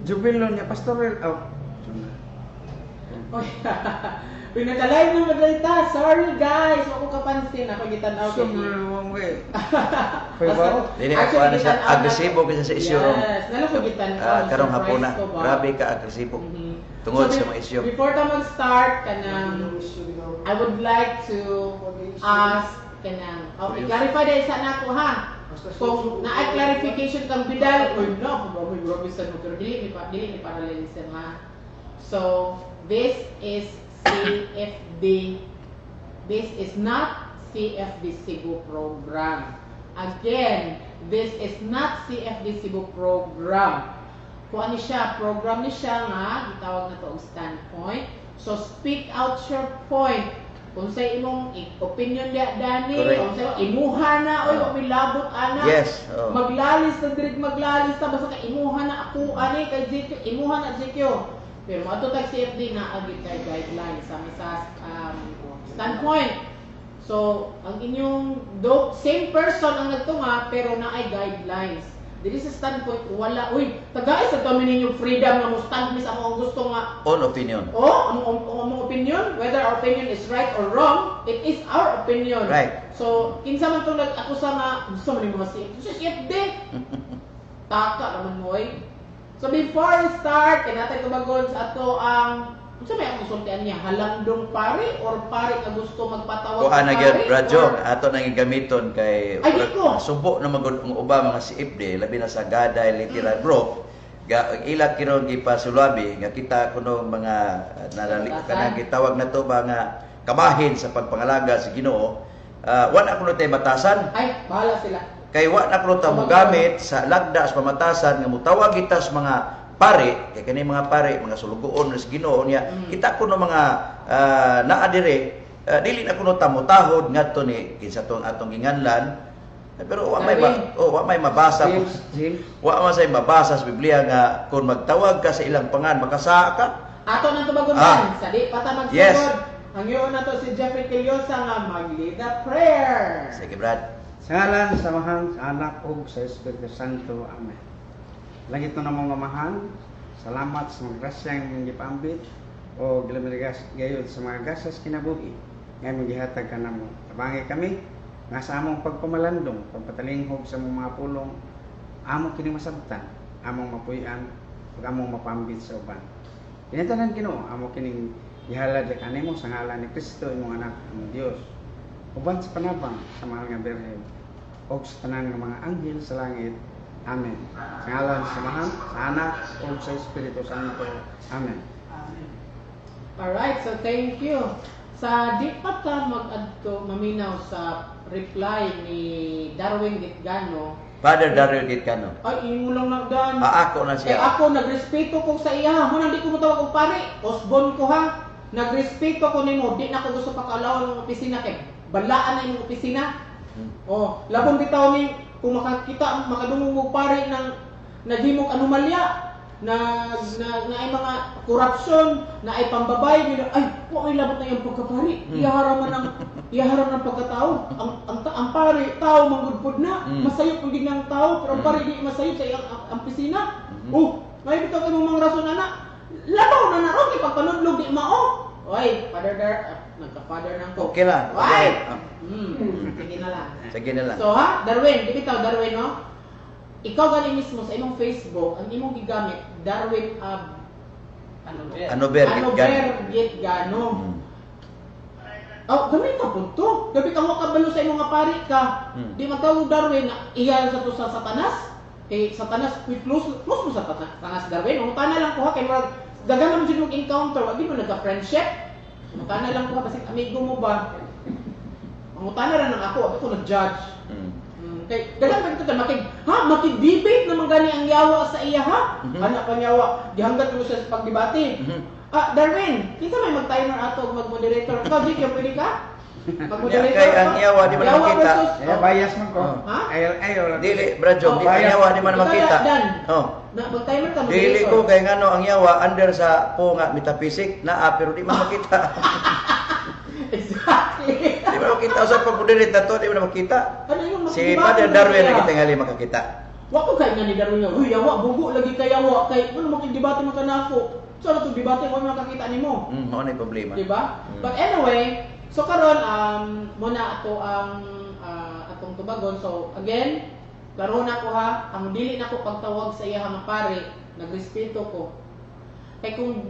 Jubilo niya, pastoral. Oh. Oy, uy, naka-live na madalita. Sorry guys, wa ko kapansin, ako gitan-aw kay Pwede ba? Dili ako ano sa agresibo kasi sa issue ron. Yes, nalo ko gitan-aw. Ah, karong Surprise hapuna. ko ba? Grabe ka agresibo. Tungod So, sa mga issue. before ta mag-start kanang I would like to ask kanang, oh, i-clarify dahil sa nako ha. Kung naay clarification kang bidal, oy no, kung baboy grabe sa no, pero dili ni parallelism ha. So, this is CFD. This is not CFD Cebu program. Again, this is not CFD Cebu program. Kung ano siya, program ni siya nga, gitawag na to og standpoint. So, speak out your point. Kung sa imong opinion diya dani, Correct. kung sa imuha na, oy, wa mi labot ana. Yes. Oh. Maglalis na diri, maglalis ta basta kay imuha na ako ani kay JQ, imuha na JQ. Pero moadto tag CFD na agi kay guidelines sa sa standpoint. So, ang inyong do, same person ang nagtunga pero naay guidelines. Dili sa standpoint wala, uy, tagay sa to ninyong freedom nga mo stand mis ako ang gusto nga. Own opinion. Oh, ang among opinion, whether our opinion is right or wrong, it is our opinion. So, kinsa man tong nag-akusa nga, gusto man yung mga CFD. Taka naman mo eh. So before we start, kay natay tubagon sa ato ang unsa may akong sultian niya, halandong pari or pari nga gusto magpatawag Kuha na og gyud pari, radyo or ato nang gamiton kay Ay, di ko. subo na magud ang uba mga CFD, labi na sa Gaday Literal Group ga ila kiron gipasulabi nga kita kuno mga nalali Batasan. Kanang gitawag na to ba nga kabahin sa pagpangalaga sa Ginoo, wa na kuno tay batasan. Ay, bahala sila. Kay wa na kuno ta mogamit sa lagda sa pamatasan nga mutawag kita sa mga pare, kay kani mga pare mga sulugoon sa Ginoo niya. Kita kuno mga naa dire, dili na kuno ta motahod ngadto ni kinsa tong atong ginganlan. Eh, pero wa may ba, Darwin. oh, wa may mabasa. James, James. Wa man say mabasa sa Biblia nga kung magtawag ka sa ilang pangan makasa ka. Ato nang tubagon sa di pa ta magsugod. Hangyoon na to si Jeffrey Quillosa nga mag-lead the prayer. Sige, Brad. Sa ngalan sa Amahan, sa Anak ug sa Espiritu Santo. Amen. Langit na namong Amahan, salamat sa mga grasyang inyong gipaambit o gilamigas gayud sa mga gasas kinabuhi nga imong gihatag kanamo. Tabangi kami nga sa among pagpamalandong, pagpatalinghog sa among mga pulong, amo kini masabtan, among mapuy-an ug among mapambit sa uban. Kinatanan Ginoo, amo kining gihalad kanimo sa ngalan ni Kristo imong anak, among Dios. Uban sa panabang sa mahal nga Birhen ug sa tanan nga mga anghel sa langit. Amen. Sa ngalan sa Amahan, sa Anak ug sa Espiritu Santo. Amen. Alright, so thank you. Sa di pa ta mag-adto maminaw sa reply ni Darwin Gitgano. Father Daryl Gitcano. Ay, imo lang nagdan. Ah, ako na Eh siya. ako nagrespeto ko sa iya. Mo nang di ko motawag og pare. Osbon ko ha. Nagrespeto ko nimo, di na ko gusto pakaulawan ng opisina kay balaan na imong opisina. Oh, labong bitaw ni kung makakita makadungog og pare ng naghimog anomalya na ay mga korupsyon, na ay pambabay nila, ay, wa ay labot na iyang pagkapari. Iyaharam ng pagkatao. Ang pare, tao manggudpod na. Masayop pud ng tao, pero ang pare di masayop sa iyang ang opisina. Oh, may bitaw kay mga rason ana. Labaw na na ron kay pagpanudlog di mao. Oy, Father Dar, ah, nagka-father nang ko. Okay lang. Why? Ah, Sige na lang. sige na lang. So ha, Darwin, di bitaw Darwin no? Ikaw gani mismo sa imong Facebook, ang imong gigamit Darwin Ab Ano ba? Anober Anober Gitgano. Gitgano. Oh, gamit ka pud to. Gabi ka mo kabalo sa imong nga pari ka. Di magtawag Darwin na iya sa to sa Satanas. Kay Satanas, we close close mo sa Satanas, Darwin. Mangutana lang ko ha kay murag daghan naman jud mong encounter, wa gid mo nagka-friendship. Mangutana lang ko ha basig amigo mo ba. Mangutana ra nang ako, ako nag-judge. Kay daghan pa dito makig ha makig-debate naman gani ang yawa sa iya ha. Anak pa yawa, gihanggat mo siya sa pagdebate. Ah, Darwin, kinsa may mag-timer ato og mag-moderator? Ikaw, JQ, pwede ka? Mag-moderator Kay ang ka? yawa, di man Yawa makita. versus- Eh, bias man ko. Oh. Ha? Ay, ay, wala. Dili, Brad Jong, Oh, di ang yawa di man Ikaw, makita. Dan. Oh. Na, mag-timer ka, Dili moderator. ko kay ngano ang yawa under sa po nga metaphysic naa pero di man makita. Exactly. Di man makita sa pag-moderate na to, di man makita. Ano yung Si makibati Father mo Darwin siya? ang gitingali makakita. Wa ko kay nga ni Darwin nga, "Uy, yawa, bugo lagi kay yawa kay ano makig-debate man ka nako." So ano to debate mo makakita nimo? Mao na yung problema. Di ba? Mm. But anyway, so karon muna ato ang atong tubagon. So again, klaro na ko ha, ang dili na ko pagtawag sa iya nga pare, nagrespeto ko. Kay kung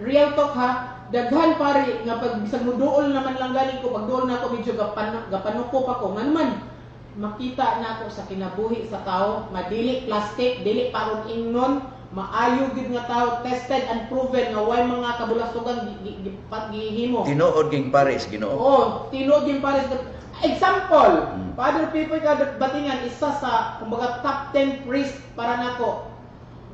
real talk ha, daghan pare nga pag bisag muduol naman lang gani ko, pag duol na ako medyo gapanukop ako, nga naman makita na ako sa kinabuhi sa tao nga dili plastic, dili paron ingnon, maayo gid nga tao, tested and proven nga way mga kabulastugan gihimo. Tinuod ging pares Ginoo. Oo, tinuod yung pares. Example, Father Pipoy Batingan, isa sa kumbaga top 10 priest para nako.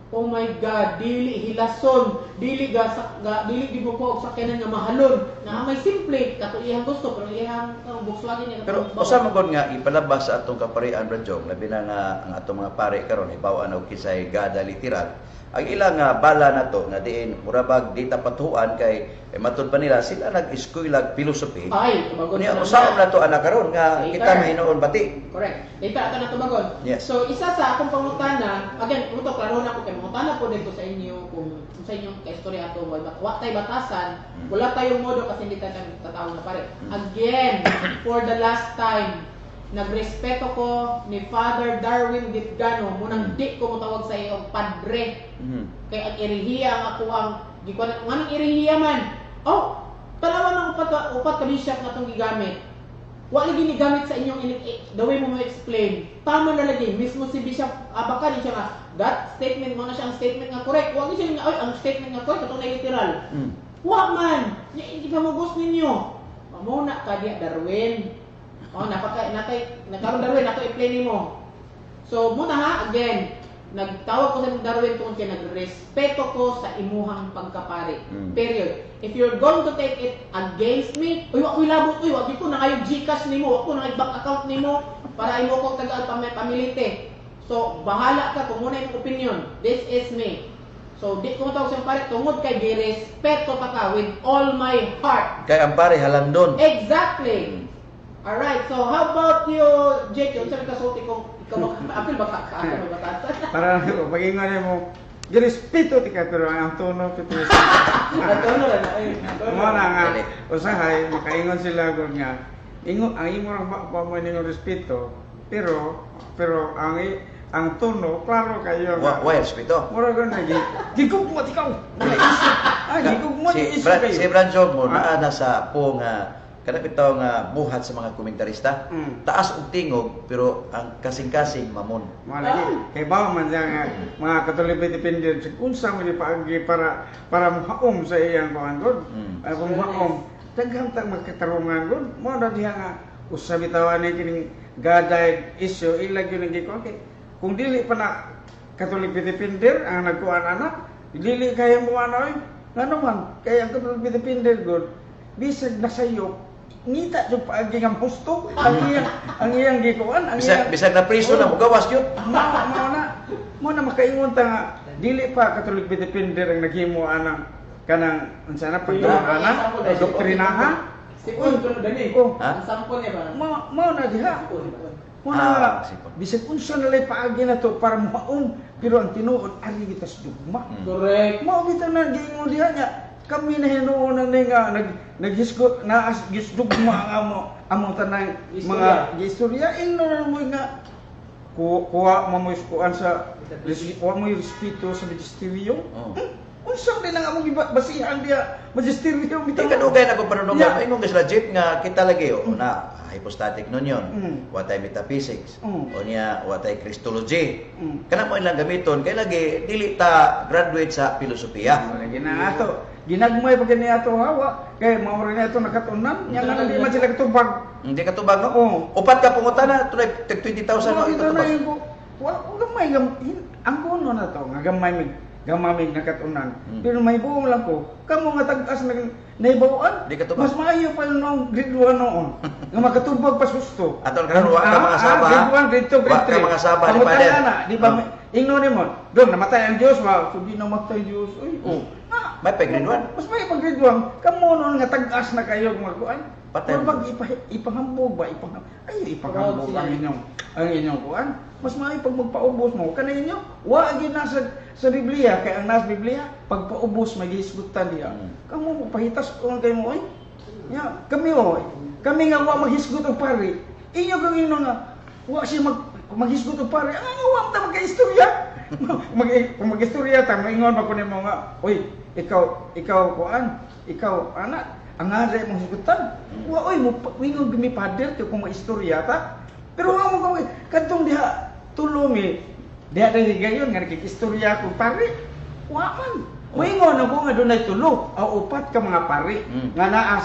Oh my God, dili hilason, dili ga, ga dili di mo ko og sakyanan nga mahalon. Na may simple kato iyang gusto pero iyang Volkswagen niya. Pero usa man gud nga ipalabas sa atong kaparian, Brad Jong, labi na nga ang atong mga pare karon hibaw-an og kisay gada literal. Ang ilang nga bala nato nga diin murabag di ta patuan kay eh, matud pa nila sila nag-eskwela philosophy. Ay, tubagon Unya sila usaon na. na to ana karon nga Later. kita mahinuon bati. Correct. Later ato na tubagon. Yes. So isa sa akong pangutana, again, muto klaro na ko kay mangutana po dito sa inyo kung sa inyong kaistorya ato wa tay batasan, wala tayong modo kasi hindi tayo tatawag na pare. Again, for the last time, nagrespeto ko ni Father Darwin Gitgano, munang di ko motawag sa iyo padre. Kay ang irihiya ang ako ang gikuan nganong irihiya man. Oh, tanawa ng upat upat ka bishop nga atong gigamit. Wa lagi ni gamit sa inyong the way mo mo explain. Tama na lagi mismo si Bishop Abacan siya nga that statement mo na siya ang statement nga correct. Wa gyud siya nga, "Oy, ang statement nga correct katong na literal." Wa man. Nya hindi pa mo gusto ninyo. Mao na ka diya, Darwin. Oh, napaka nakay nakaron Darwin ako i-play nimo. So muna ha, again, nagtawag ko sa imong Darwin tungod kay nagrespeto ko sa imuhang pagkapari. Period. If you're going to take it against me, uy, wa ko'y labot, uy, wa gyud ko nangayo GCash nimo, wa ko nangay bank account nimo para imo ko tagaan pamilite. So, bahala ka kung muna imong opinion. This is me. So, di ko matawag sa pare tungod kay girespeto pa ka with all my heart. Kay ang pare halandon. Exactly. Alright, so how about you, Jake? Unsa may kasulti kung ikaw apil ba ka ka ba batasan? Para pagingon mo, girespeto ti ka pero ang tono pito. Ato na lang ay. Mo na nga Dali. Usahay makaingon sila gud nga ingon ang imo ra ba mo ningon respeto pero pero ang tono klaro kayo Wa nga. wa respeto. Mura gud na gi gigugmot ikaw. Mga isip. Ah, gigugmot Si isip Brad, kayo. si Brad Jong mo Ah. naa na sa po nga kanang bitaw nga buhat sa mga komentarista. Taas og tingog pero ang kasing-kasing mamon. Mga lagi, kay bawa man siya nga mga Katoliko defender unsa man paagi para para muhaom sa iyang kuan gud. Ay kung muhaom, daghan tag magkatarungan gud. Mo na diha nga usa bitaw ani kining God issue ila gyud ang gikuan kay kung dili pa na Catholic defender ang nagkuan ana, dili kaya mo ana oy. Ngano man kay ang Catholic defender gud bisag nasayop ngita jud paagi nga husto ang iyang gikuan ang Bisag iyang bisag na priso na mugawas yun. Mao mao na mo na makaingon ta nga dili pa Catholic defender ang naghimo anang kanang unsa na pagtuon ana doktrinaha. Sipon kuno dani. Oh. Ha? Ang sample niya ba? Mao mao na diha. Sipon, sipon. Mao na Ah, nga, sipon. bisag unsa na lay paagi na to para mohaom pero ang tinuod ari kita sa dugma. Correct. Mao bitaw na giingon diha nya kami na hinuon ni nga naghisgot na as gisdugma ang amo among tanang mga gistorya ingnon na mo nga kuha mo mo kuan sa kuha mo yung respeto sa magisteriyo. Oh. Unsa din ang among basihan diha magisteriyo Di bitaw. kadugay na kung panununggan, Yeah. yeah. guys legit nga kita lagi o na hypostatic nun yun. Wa tay metaphysics. O niya wa tay Christology. Kana mo ilang gamiton kay lagi dili ta graduate sa filosofiya. Lagi na ato. Ginagmay pa gani ato hawa kay mao rin ato nakatunan nya nga di man sila katubag. Hindi ka tubag no? Oo. Upat ka pangutana tunay tag 20,000 no Mao ito bitaw na tubag. yung ko. Wa gamay ang kuno na to nga gamay mig nakatunan. Pero may buong lang ko kamo nga tag-as nag nahibaw-an. Di katubag. Mas maayo pa yun noong grade 1 noon nga makatubag pa susto. Atol karon wa ka mga saba. Grade 1, grade 2, grade Wa ka 3. mga saba ni Pangutana Father. na, di ba? Oh. Ingnon nimo, dong namatay ang Dios ba? So di namatay Dios. Uy, oh. Na, May pa grade 1. Mas may pag grade 1, kamo noon nga tag-as na kayo mga kuan. Patay. Murag bag ipanghambog ba ay ipanghambog Proud sila. ang inyong kuan. Mas maayo pag magpaubos mo kana inyo. Wa gyud na sa Biblia, kay ang nasa Biblia pagpaubos may gihisgutan diha. Kamo mo pahitas on kay mo, oy. Ya, kami oy. Kami nga wa maghisgot og pari. Inyo kang ino nga wa siya maghisgot og pari. Ang nga wa ta magkaistorya. Kung mag-istorya ta, maingon ba ko nimo nga, "Oy, ikaw ikaw kuan, ikaw anak, ang nga mong hisgutan." Wa oy mo wingon gumi pader kay kung maistorya ta. Pero wa mo kung kadtong diha tulo mi diha dahil gayon nga nakikistorya ko pare. Wa man. Moingon ako nga dunay tulo o upat ka mga pari nga naa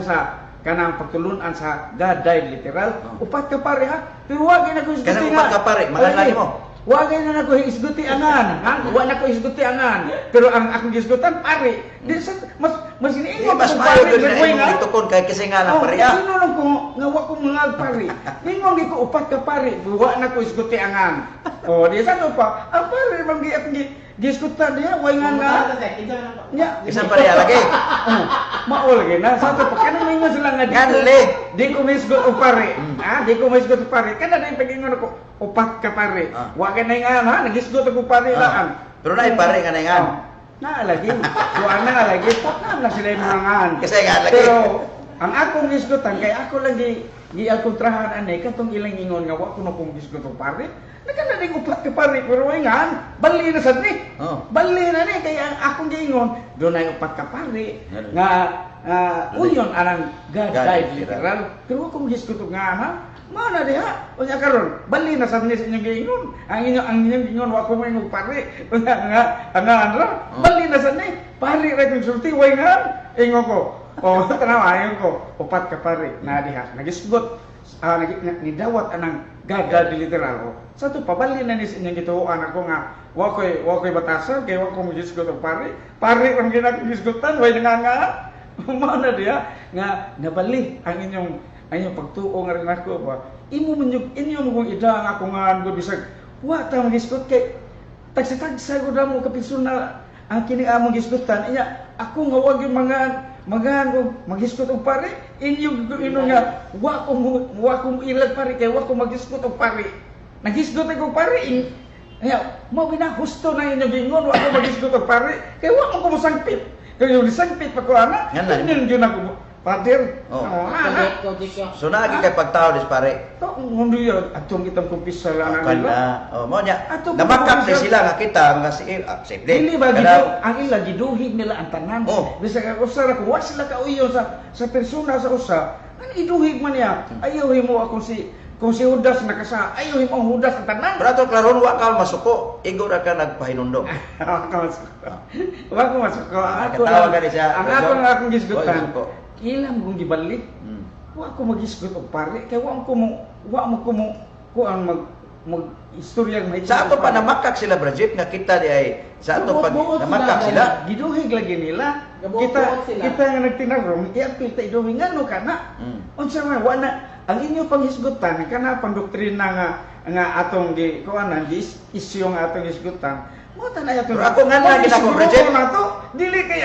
sa kanang pagtulunan sa God died literal. Upat ka pare ha. Pero wa gyud nako hisguti Kanang upat ka pare, makanlan nimo. Wa gyud na nako hisguti angan. Ha? Wa na ko hisguti angan. Pero ang akong gisgutan pare. Di sa mas mas Di, iniingon mas ko maayo pare, gyud na nagway imong nga. gitukon kay kasi nga lang Oh, pare ah. sino lang ko nga wa ko mga pare. Ningon gi ko upat ka pare, wa na ko isguti angan. Oh, di sa pa. Ang pare man gi akong gisgutan diha, way nga na. Nya. Isa pare ah, lagi. Oh, mao lagi na. Sa ato pa kanang mingon sila nga Nganle. di ko misgot og pare. Ah, di ko misgot og pare. Kana din pag-ingon ako upat ka pare. Wa ka na nga ha, nagisgot ako pare laan. Pero naay pare nga naingan. Oh, naa lagi. Wa na lagi. Na na sila yung mga ngan. Kasi nga lagi. Pero ang akong gisgutan kay ako lang gi gialkontrahan ani katong ilang ingon nga wa ko na kong gisgot og pare. Nagana ding upat ka pare pero way ngan, bali na sad ni. Bali na ni kay ang akong giingon dunay upat ka pare Ganun. nga uyon anang God God died literal. literal. Pero wa kong gisgot og nga ha. Mao na diha. Unya karon, bali na sad ni sa inyong giingon. Ang inyong giingon wa ko moingon pare. Unya nga ang nga bali na sad ni. Pare ra kong sulti way ngan. Ingon ko. Oh, tanawa ingon ko. Upat ka pare na diha. Nagisgot nidawat anang God died literal. Oh. Sa to pabali na ni sa inyong gituoan ako nga wa koy batasan kay wa ko mogisgot og pare. Pare ang ginakisgutan way nanganga. Mao na diha nga nabali ang inyong pagtuo nga rin ako ba. Imo man yung inyo mo kung ida ang ako nga gud bisag wa ta magisgot kay tagsa-tagsa gud mo ka personal ang kini among gisgutan inya ako nga wag yung mga mga og magisgot og pare inyo ino nga wa ko ilag pare kay wa ko magisgot og pare, nagisgot ako pare in. Nya, mo gina husto na inyo gingon wa ko magisgot og pare kay wa mo ko mosangpit kay yung sangpit pa ko ana. Nga na. Inyo gyud ako pader. Oh, ana. So naagi kay pagtao dis pare. To ngundo yun atong kitang kumpisal ana Kan nila. na. Oh, mo nya. Ato, Namakak ni kumpisal. sila nga kita mga si safety. Dili ba gidu ang ila giduhig nila ang tanan. Bisag ang usa ra kung wa sila kauyon sa persona sa usa, ang iduhig man niya. Ayaw himo akong si kung si Judas nakasa, ayaw himo ang Judas ang tanan. Pero ato klaron wa ka masuko, igo ra ka nagpahinumdom. Wa ko masuko. Wa ko masuko. Ang ako Katawa lang, ka ni siya, ang ako lang akong gisgutan. Wa masuko. Ilang kong gibalik. Wa ko magisgot og pare kay wa mo ko mo kuan mag mag istorya may Sa ato pa namakak sila, Brajit, nga kita di ay sa ato pag Buot-buot sila, namakak sila. Giduhig lagi nila. Gabuot-buot Kita sila. kita nga nagtinarong iapil ta iduhig ngano kana. Unsa man wa na ang inyo panghisgutan kana pang doktrina nga nga atong gi kuanan gi isyu nga atong hisgutan. Mo tanay atong Pero ako nga na ginako, Bridget. na to dili kay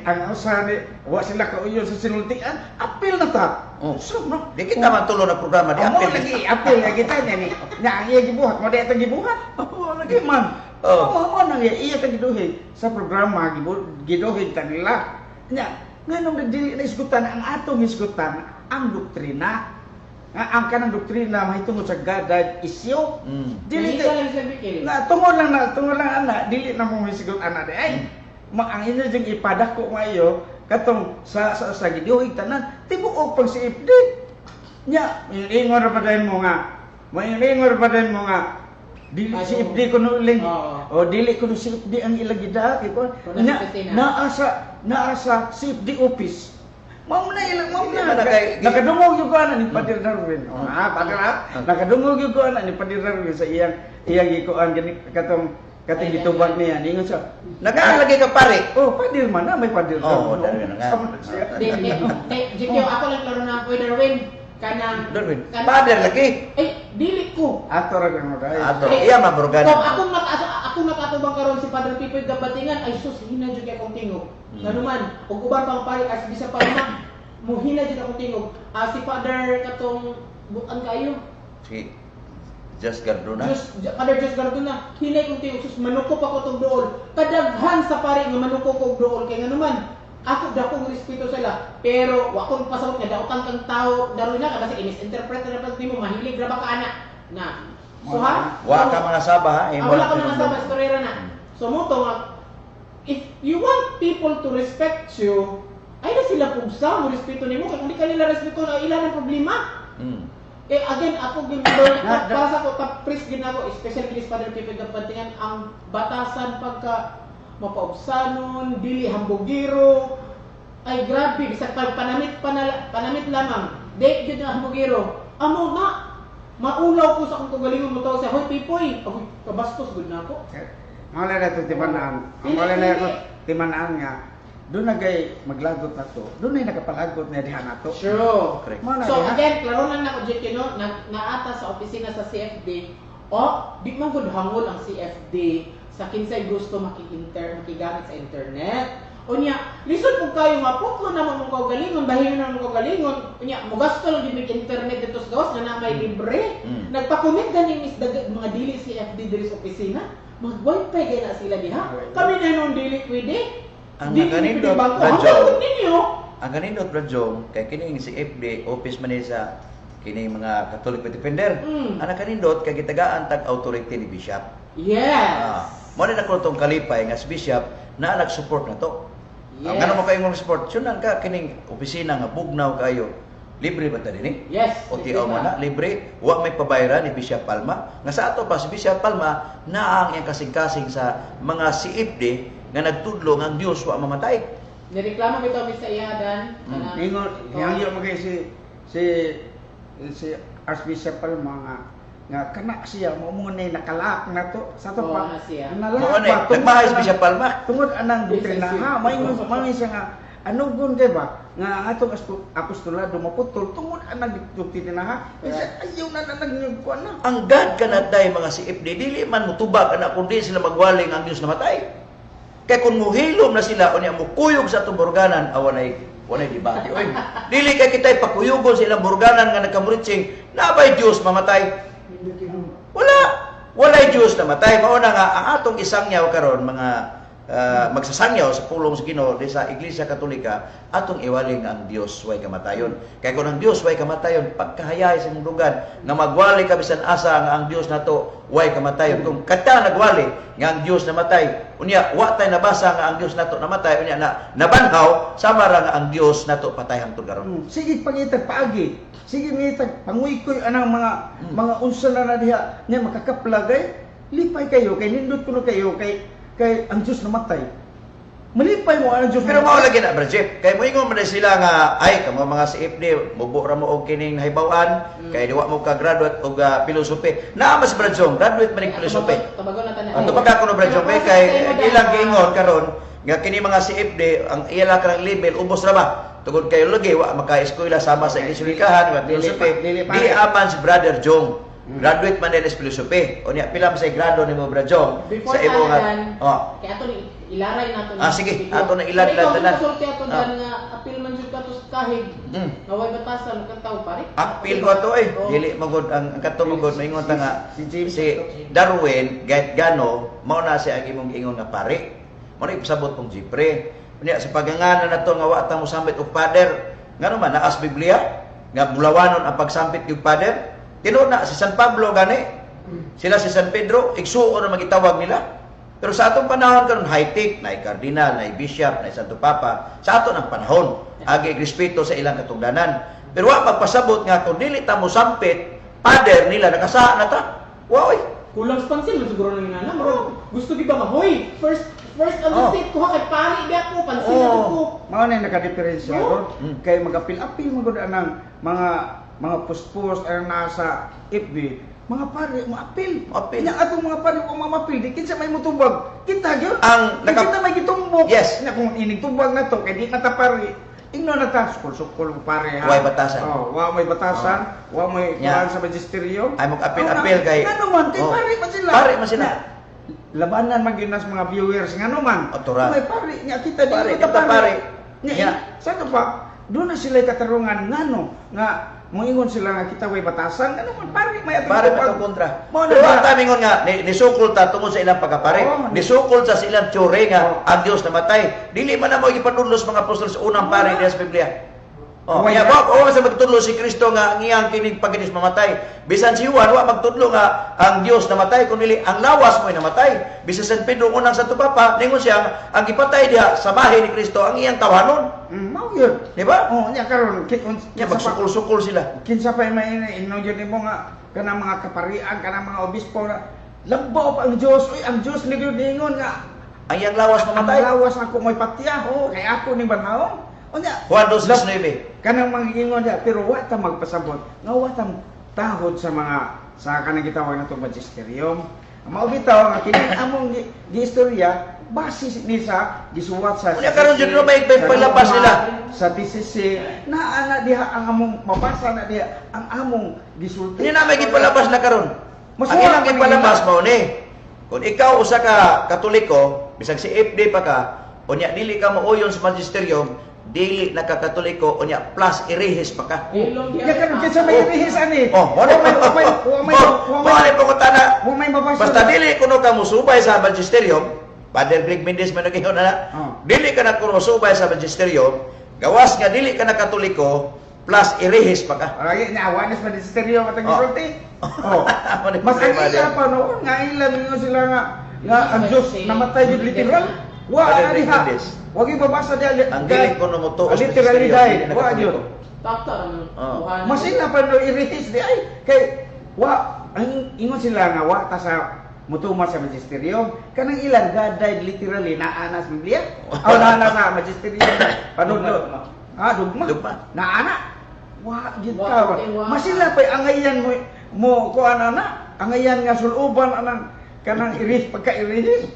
ang usa ni wa sila kauyon sa sinultian, apil na ta. Oh. So, no. Di kita man tulo na programa di Amo apil. lagi apil lagi ta niya ni. Nya ang iya gibuhat mo di atong gibuhat. Oo, lagi. Lagi man. Oh. Oh. Mo nang iya iya ta giduhig sa programa giduhig ta nila. Nya nganong dili na isgutan ang atong hisgutan ang doktrina. Nga ang kanang doktrina mahitungod sa God died issue. Dili Dili kay lang sa bikil. na tungod lang ana dili na mo hisgot ana di ay ma, ang inyo jing ipadako maayo katong sa giduhig tanan tibuok pag si FD nya ingon ra pa dayon mo nga maingon pa dayon mo nga dili si FD kuno uling Oo. o dili kuno si FD ang ilang gida kay ko Kuno nya sa opisina. naa sa CFD office. Mao na ilang mao Hindi na man na nakadungog yung ko ana ni Pader Darwin. Oh, ah, Pader ah. Nakadungog yung ko ana ni Pader Darwin sa iyang iyang gikuan gani katong katong Ay, gitubag ay, niya. Ningon siya, Nagaalagi ka pare. "Oh, Pader man na may Pader Oo, Darwin." Darwin nga. Sama na siya. Di, di, di, GQ, ako lang klaro na, Uy, Darwin, kanang Darwin. kanang Father lagi. Eh, Dili ko. Ato ra gyud mo dai. Ato. Iya man baruganan. Kung akong nakatubang karon si Padre Pipoy Gabatingan, ay sus, hina jud kay akong tingog. Ngano man, ug uban pang pari as bisa pa na muhina jud akong tingog. Ah, si Father katong bukan kayo. Si Just Gardona. Diyos, Father Diyos Gardona, hinay kong tingog, sus, manukop ako tong dool. Kadaghan sa pari nga manukop og dool kay ngano man, ako dakong respeto sila, pero wa kon pasabot nga dautan kang tao daroy na kasi i-misinterpret na dapat nimo, mahilig ra ba ka ana na. So ha? Wa ka mga saba ha. Ah, Imo wala lang ko mga tinundok. saba, istorya na. So mo to nga, if you want people to respect you, ay na sila pugsa mo respeto nimo, kay kung di ka nila respeto na ila ng problema. Eh again, ako gyud basa ko top priest gyud nako, especially kini Father Pipe Gapantingan, ang batasan pagka mapaubsanon, dili hambugiro. Ay grabe, bisag pa panamit panamit lamang. Di gyud na hambugiro. Amo na maulaw ko sa akong kagalingon mo tawag siya, "Hoy Pipoy," agoy, kabastos gud nako. Ang wala na ito timanaan. Ang wala na ito timanaan nga doon na kay maglagot na to. Doon na nakapalagot na diha na to. True. Correct. Mao na So diha. again, klaro lang nako JK no, naata sa opisina sa CFD, o di man gud hangol ang CFD sa kinsay gusto maki-inter makigamit sa internet. Unya, lisod pud kayo nga putlo na mong kaugalingon, bahingon na mong kaugalingon. Unya, mogasto lang gyud mig internet dito sa gawas nga na may libre. Nagpa-connect gani mis mga dili CFD diri sa opisina. Mag wifi gay na sila diha. Kami na nung dili pwede. Ang Dili nakanindot, pwede bangko. Radyo. Hangol ninyo. Ang kanindot Brad Jong, kay kining si FD office man ni sa kining mga Catholic Defender. Ang nakanindot kay gitagaan tag authority ni Bishop. Yes. Ah, mo na nako tong kalipay nga si Bishop na nag-support na to. Yes. Ang ngano mo kayong support, sunan ka kining opisina nga bugnaw kayo. Libre ba ta dinhi? Yes. O tiaw mo na, libre. Wa may pabayra ni Bishop Palma. Nga sa ato pa si Bishop Palma naa ang iyang kasing-kasing sa mga CFD nga nagtudlo nga ang Dios wa mamatay. Nireklamo bitaw mi sa iya dan. Ingon, hangyo mo kay si si si Archbishop Palma nga nga kana siya mo mo na nakalaak na to sa to Oo, pa. na siya. Nalaak Mao na, pa, tungod nagmahay si Bishop Palma. Tungod anang doktrina Yes, yes, ha, maingon maingon siya nga anugon kay ba nga ang atong apostolado maputol tungod anang doktrina ha. Kasi ayaw na na nagkuan na. Ang God kanatay mga CFD dili man mutubag ana kundi sila magwaling ang Dios namatay. Kay kung muhilom na sila unya mukuyog sa atong burganan awanay walay debate oy. Dili kay kitay pakuyugon sa ilang burganan nga nagkamuritsing nabay Dios mamatay. Wala. Walay Dios namatay. Mao na nga ang atong isangyaw karon mga magsasangyaw sa pulong sa Ginoo di sa Iglesia Katolika atong iwaling ang Dios way kamatayon. Kay kung ang Dios way kamatayon, pagkahayay sa imong dugan nga magwali ka bisan asa nga ang Dios nato way kamatayon. Kung kata nagwali nga ang Dios namatay, unya wa tay nabasa nga ang Dios nato namatay, unya na nabanhaw sama ra nga ang Dios nato patay hangtod karon. Sige pangitag paagi. Sige ngitag panguykoy anang mga mga unsa na na diha nya makakaplagay. Lipay kayo kay nindot kuno kayo kay kay ang Dios namatay. Malipay mo ang Dios Pero mao namatay. lagi na Brad Jeff. Kay moingon man na sila nga ay kamo mga CFD mubo ra mo og kining nahibaw-an kay di wa mo ka graduate og philosophy. Naa mas Brad Jong, graduate man ning philosophy. Tabagon na tanan. Ang tubag ako no Brad Jong kay kay ilang giingon karon nga kini mga CFD ang ila karang level ubos ra ba. Tungod kay lagi wa maka-eskwela sama sa Iglesia wa Dili philosophy. dili pa. Di aman si Brother Jong. Graduate man din is philosophy. Unya pila man say grado nimo Brad Jong Before sa imo nga tanan, oh. kay ato ni ilaray nato Ah, sige. Ato na ilad-lad tanan. Ikaw sulti ato dan nga apil man jud kato sa kahig. Nga way batasan kataw pare. Apil ko to eh. Oo. Dili magod ang kato magod maingon ta nga Si James si Darwin gayt gano mao na siya ang imong giingon nga pare. Mao na ipasabot kong Jipre. Unya sa pagangana nato nga wa ta mosampit og father, ngano man naas Biblia nga bulawanon ang pagsampit og father. Tinuod na si San Pablo gani. Sila si San Pedro igsuon na magitawag nila. Pero sa atong panahon karon high tech, naay cardinal, naay bishop, naay Santo Papa, sa ato ng panahon, agi respeto sa ilang katungdanan. Pero wa magpasabot nga kung dili ta mosampit, father nila nakasaha na ta. Wa oy. Kulang sa pansin man siguro nang inana. Murag gusto di ba nga hoy, first first on the Oh. seat ko ha kay pari di ako pansin na jud ko. Mao na yung nakadiferensya No? ron. Kay magapil-apil man gud anang mga mga post-post ang nasa FB. Mga pare, maapil. Maapil. Nya atong mga pare kung mamapil, di kinsa may motubag. Kita gyud. Ang Kay kita may gitumbok. Yes. Nya kung inig tubag na to kay di na ta pare. Ingno na ta sukol-sukol mo, pare, ha. Way batasan. Oh, wa may batasan, wa may kuan sa magisteryo. Ay, mag-apil-apil kay Ngano man kay Oh. pare man sila. Pare man sila. Na, labanan man gyud nas mga viewers, ngano man. Otora. May pare nya kita di Pare, kita kita pare. Nya, Nya. sa pa doon na sila katarungan, ngano nga moingon sila nga kita way batasan, ngano man pare may atong Pare tupag. man itong kontra. Mao na Pero ba? ang tamingon nga, nisukol ta tungod sa ilang pagkapare. Oo. Nisukol sa ilang tsure nga Oo. ang Dios namatay. Dili man na mo gipadudlos mga apostol sa unang pare diya sa Biblia. Oh, Way nya na. ba, o sa magtudlo si Kristo nga ang iyang kining pagkinis mamatay. Bisan si Juan wa magtudlo nga ang Dios namatay kun dili ang lawas mo'y namatay. Bisan San Pedro unang Santo Papa ningon siya ang gipatay diha sa bahay ni Kristo ang iyang tawhanon. Mao yun. Di ba? Oh, nya karon Nya magsukol-sukol sila. Kinsa pa may ino yun nimo nga kanang mga kaparian, kanang mga obispo na labaw pa ang Dios, uy, ang Dios ni gyud ningon nga Ang iyang lawas ang mamatay. lawas ako mo'y patya, oh, kay ako ning banhaon. Unya, Juan 2:19. kanang mga ingon diha, pero wa ta magpasabot nga wa ta tahod sa mga sa kanang gitawag natong magisterium. Mao bitaw nga kini among giistorya base ni sa gisuwat sa Unya karon jud no may palabas sa nila. Sa TCC naa na diha ang among mabasa na diha ang among gisulti. Hindi na may gipalabas na karon. Mas Ang wala ilang pa gipalabas nila. mao ni. Kung ikaw usa ka Katoliko, bisag si FD pa ka, unya dili ka mooyon sa magisterium, dili na ka Katoliko, unya plus irehis pa ka. Ilong Ya karon kinsa may irihis ani? Oh, mo Wa may wa may wa may wa may mo ni pangutana. wa may mabasa. Basta dili kuno ka musubay sa magisterium, Father Greg Mendez man nag-ingon na, Oh. dili ka na kuno musubay sa magisterium, gawas nga dili ka na Katoliko, plus irehis pa ka. Lagi niya awareness magisterium atong Oh. gisulti. Oh. Mo ni Mas ang problema ila diyan. pa noon nga ila mingon sila nga nga ang Dios namatay jud literal. Wa Father ani Greg ha. Mendez. Wa gyud mabasa diha. Ang dili kuno motuo sa literally magisterium, died. dili na Wa Katoliko. jud. Takta ang Oh. buhanan. Mas ila pa no irihis di ay kay wa ang ingon sila nga wa ta sa mutuma sa magisterium kanang ilang God died literally naa na sa Biblia o naa na sa magisterium panudlo, ah, dugma. Dugma. Naa na wa gid Wa, ka okay, wa. masila pa angayan mo mo kuan ana angayan nga suluban anang kanang irih pagka irihis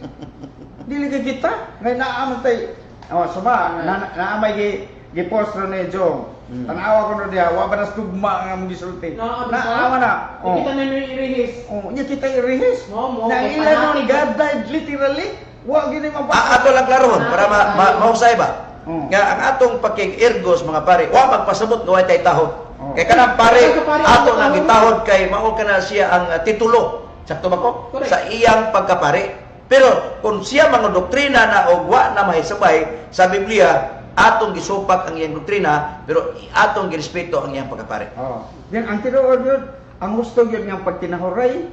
dili ka kita ngay naa man tay, oh, sama na naa may gi post ro ni Jong. Tanawa ko no diha wa ba nas dugma nga mong gisulti. Naa ba? Naa na, Di oh. kita na irihis. Oh, nya kita irihis. Mo, mo, na kay ila nun fanatic. God died literally, wa gini mabasa. Ah, ato lang klarohon para mahusay ba. Oo. Nga ang atong pakig-ergos mga pare, wa magpasabot nga way tay tahod. Oo. Kay kanang pare Kay sa pare, ato ang nang tahod. gitahod kay mao kana siya ang titulo. Sakto ba ko? Correct. Sa iyang pagkapare. Pero kung siya mga doktrina na og wa na mahisabay sa Biblia, atong gisupak ang iyang doktrina, pero atong girespeto ang iyang pagkapare. Oh. Then ang tinuod yun, ang gusto yun nga pagtinahuray,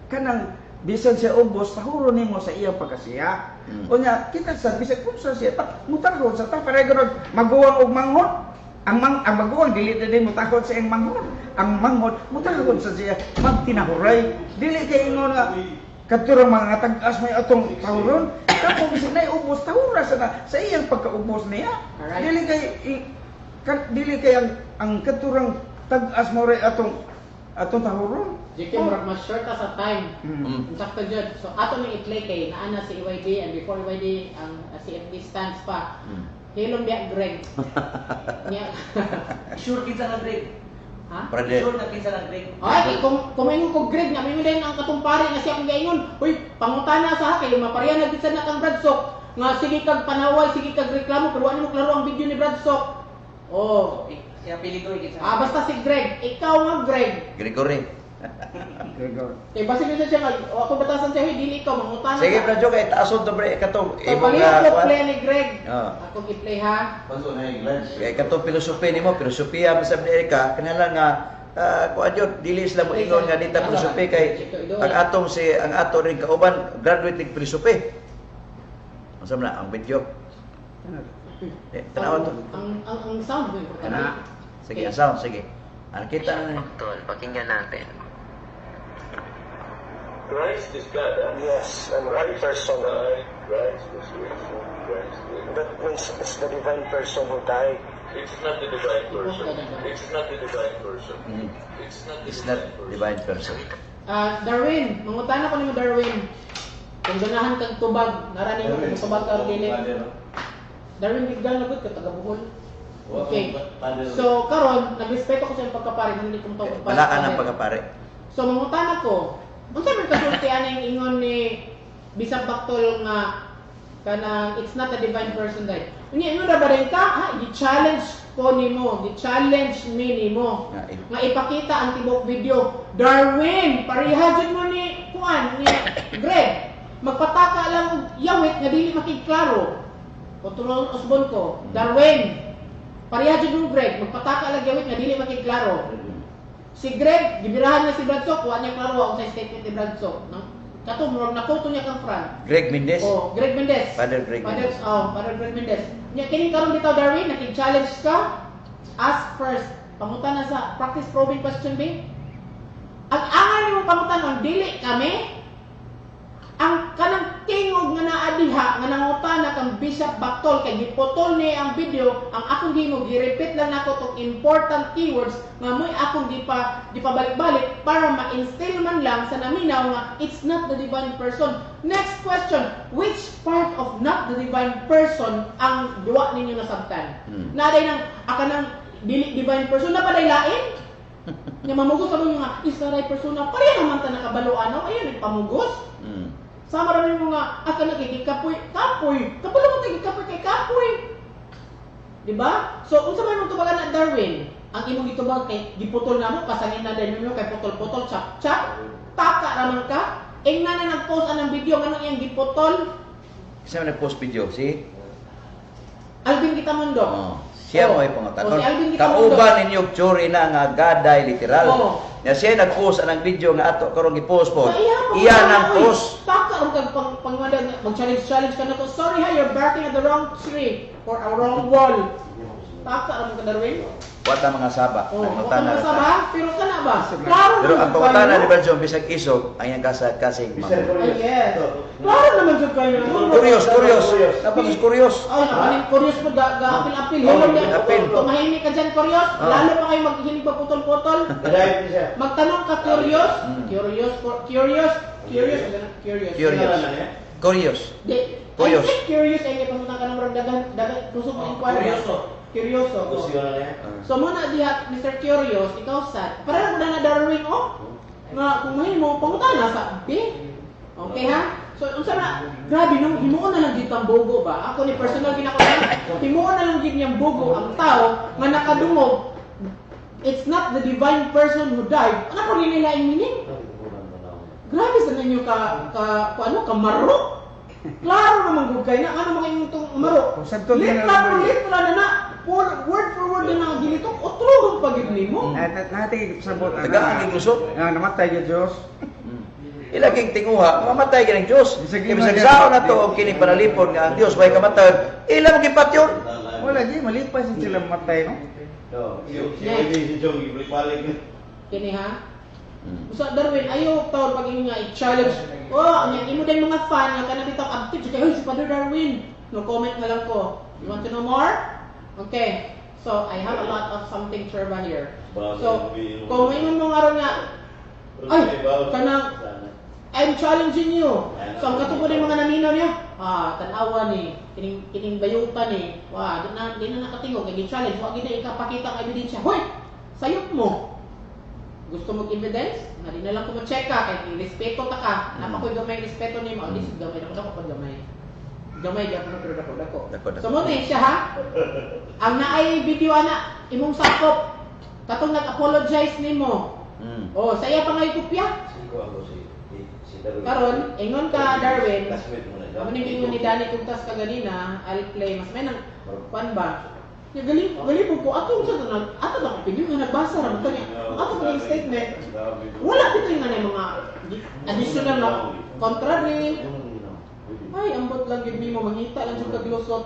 kanang bisan siya ubos, tahuro nimo sa iyang pagkasiya. Unya, kita sa bisan kung sa siya, ta, mutahod sa ta, pareho ganun, maguwang og manghod. Ang maguwang, dili na din mutahod sa iyang manghod. Ang manghod, mutahod sa siya, magtinahuray. Dili kay ingon nga, katurang mga tag-as may atong tahuron, kapo bisan nay ubos, tahura sa, na, sa iyang pagkaubos niya. Alright. Dili kay, dili kay ang katurang tag-as mo rin atong atong tahuron. JK, murag mas short ta sa time. Ang sakto jud. So ato ning i-play kay naa na si EYD and before EYD ang CFD stands pa. Hilom biya Greg. Nya. Sure kinsa nga Greg. Ha? Brother, Sure na kinsa nga Greg. Ay, kung maingon ko Greg nga maingon din ang katong pare nga siya akong gaingon. Uy, pangutana sa kay mapareha na gid sa na kang Brad Sok. Nga sige kag panaway, sige kag reklamo pero wa nimo klaro ang video ni Brad Sok. Oh. Siya pili ko kinsa. Ah, basta si Greg, ikaw nga Greg. Gregory. Gregor. Kay basin minsan siya nga o ako batasan siya, "Hey, dili ikaw mangutana." Sige, ka." Brad Joe, kay taason to bre katong So, imong palihog ko kuwan. play ni Greg. Oo. Ako gi-play ha. Kay katong filosofi nimo, filosofiya man sa Amerika, kinahanglan nga kuan yun, dili sila mo ingon nga dita filosofi kay ang atong si ang ato rin kauban graduate ning filosofi. Unsa man na ang video? Eh, tanawa to. Ang sound mo importante. Kana. Sige, ang sound, sige. Ano kita na ni? Tol, pakinggan natin. Christ is God, huh? Yes, and one person. Died, Christ was risen, Christ was. That means it's the divine person who died. It's not the divine person. It's not the divine person. It's not the It's not divine person. divine person. Ah, Darwin, mangutana ko nimo Darwin. Kung ganahan kag tubag, nara nimo kung tubag ka or dili. Darwin bigyan na gud ka taga Bohol. Okay. So karon nagrespeto ko sa iyong pagkapari, hindi ko motawag og pare. Balaan ang pagkapare. So mangutana ko, unsa man kasulti aning ingon ni Bisap Bactol nga kanang it's not a divine person died? Unya ingon ra ba rin ka? Ha, gi-challenge ko nimo, gi-challenge mi nimo Nga, eh. nga ipakita ang tibok video. Darwin, pareha jud mo ni kuan ni Greg. Magpataka lang og yawit nga dili makigklaro. Kontrol usbon ko. Darwin, pareha jud mo Greg, magpataka lang yawit nga dili makigklaro. Si Greg, gibirahan niya si Bradsock, wa niya klaro ang sa statement ni Bradsock. No? Kato, murag nakuto niya kang Fran. Greg Mendez. Oh, Greg Mendez. Father Greg Father, Mendez. Oh, Father Greg Mendez. Nya kini karon bitaw, Darwin, nakig-challenge ka. Ask first. Pangutan na sa practice probing question B. Ang angal nimo pangutan dili kami ang kanang tingog nga naa diha nga nangutana kang Bishop Bactol kay giputol ni ang video. Ang akong gihimo, gi-repeat lang nako tong important keywords nga mo'y akong gipabalik-balik para ma-instill man lang sa naminaw nga it's not the divine person. Next question, which part of not the divine person ang duwa ninyo nasabtan? Naday nang akanang dili divine person na paday lain nga mamugos sa mga isa ray persona, pareha naman ta nakabalo ano ayun nagpamugos. Sama ra yung mga aka nagigikapoy, kapoy. Kabalo mo tagi kapoy kay kapoy. Di ba? So unsa man imong tubagan na, Darwin? Ang imong gitubag kay giputol na mo, pasangin na din ninyo kay putol-putol, chap chap. Taka ra man ka. Ingna na nag-post anang video nganong iyang giputol. Kasi man nag-post video si Alvin Gitamundo. Oh, siya Oh. mo ay pangutanon. Oh, si Alvin Gitamundo. Kauban ninyo og tsuri na nga gaday literal. Oh. Nga siya nag-post anang video nga ato karong gi-post po. Sa iya, Iya nang oy, post. Taka ang kag pang pangwada mag-challenge challenge ka na to. Sorry ha, you're barking at the wrong tree or a wrong wall. Taka ang ka, Darwin. Wa ta mga saba. Oh, Nangutana wa ra ka ta. ba? Pero kana ba? Klaro Pero naman ang pangutana kayo. ni Brad bisag isog ang iyang kasa kasing Bisan mamon. Ay, yes. Klaro naman jud kayo. Curious, curious. Napakos curious. Ay, nakanin curious mo ga ga apil-apil. Oh, Hilom yan. apil. Tumahimik ka dyan, curious. Oh. Lalo pa kayo maghilig pagputol-putol. Gadayon siya. Magtanong ka, curious. Curious, curious, curious, curious. Curious. Curious. Di, Curious. I think curious ay pamunta ka ng murag dagan dagan kusog mo inkwara. Curioso. Curioso. Oh. Gusto na niya. So mo na diha Mr. Curious, ikaw sad. Para mo na na Darwin oh. Nga kung mahimo pangutana sa B. Okay ha? So unsa na grabe nung himuon na lang gid ang bogo ba? Ako ni personal ginako himuon na lang gid niyang bogo ang tao nga nakadungog it's not the divine person who died. Ano po nila ang meaning? Grabe sa ninyo ka ka, ka ano ka maro. Klaro naman gud kay na ano mga imong tong maro. Kung sa to, Literal na- literal na na word for word na nga gilitok otro pa gid nimo. Natin sabot. Tagaan gid lusot. Nga namatay yung Diyos. Ilaging tinguha, mamatay gyud ang Dios. Bisag Kay bisag ima- saon na to og kini panalipon nga ang Dios way kamatayon, ila mo gipatyon. Wala di malipas din sila mamatay no. No, si si si Jong ibalik-balik. Kini ha. Usa Darwin ayo taon pag ingon nga i-challenge. Oh, ang imo din mga fan nga kana bitaw active kay "Hoy, si Father Darwin." No comment na lang ko. You want to know more? Okay. So I have a lot of something turba here. So, kung ingon mo nga ron nga, ay, kanang I'm challenging you. So ang katong yung mga naminaw niya, ah, tanawa ni, kining kining bayuta ni, wa, di na nakatingog kay gi-challenge, wa gid na ikapakita ang ebidensya. Hoy, sayop mo. Gusto mo evidence? Nga di na lang ko mo-check ka kay respeto ta ka. Napa ko'y gamay respeto nimo. Oh, di gamay dako dako pag gamay. Gamay gyapon pero dako dako. Dako, dako. So mo ni siya ha. Ang naay video ana imong sakop katong nag-apologize nimo. Oh, saya pa ngay kopya. Karon, ingon ka Darwin. Amo ning ingon ni Danny Kugtas kaganina, I'll play mas may nang kuan ba. Ya galing galing po ko ato sa tanan, ato na opinion nga nagbasa ra man to niya. Ang ato pa yung statement, wala pito yung nga mga additional na contrary. Ay, ambot lang gyud nimo mangita lang jud kag lusot.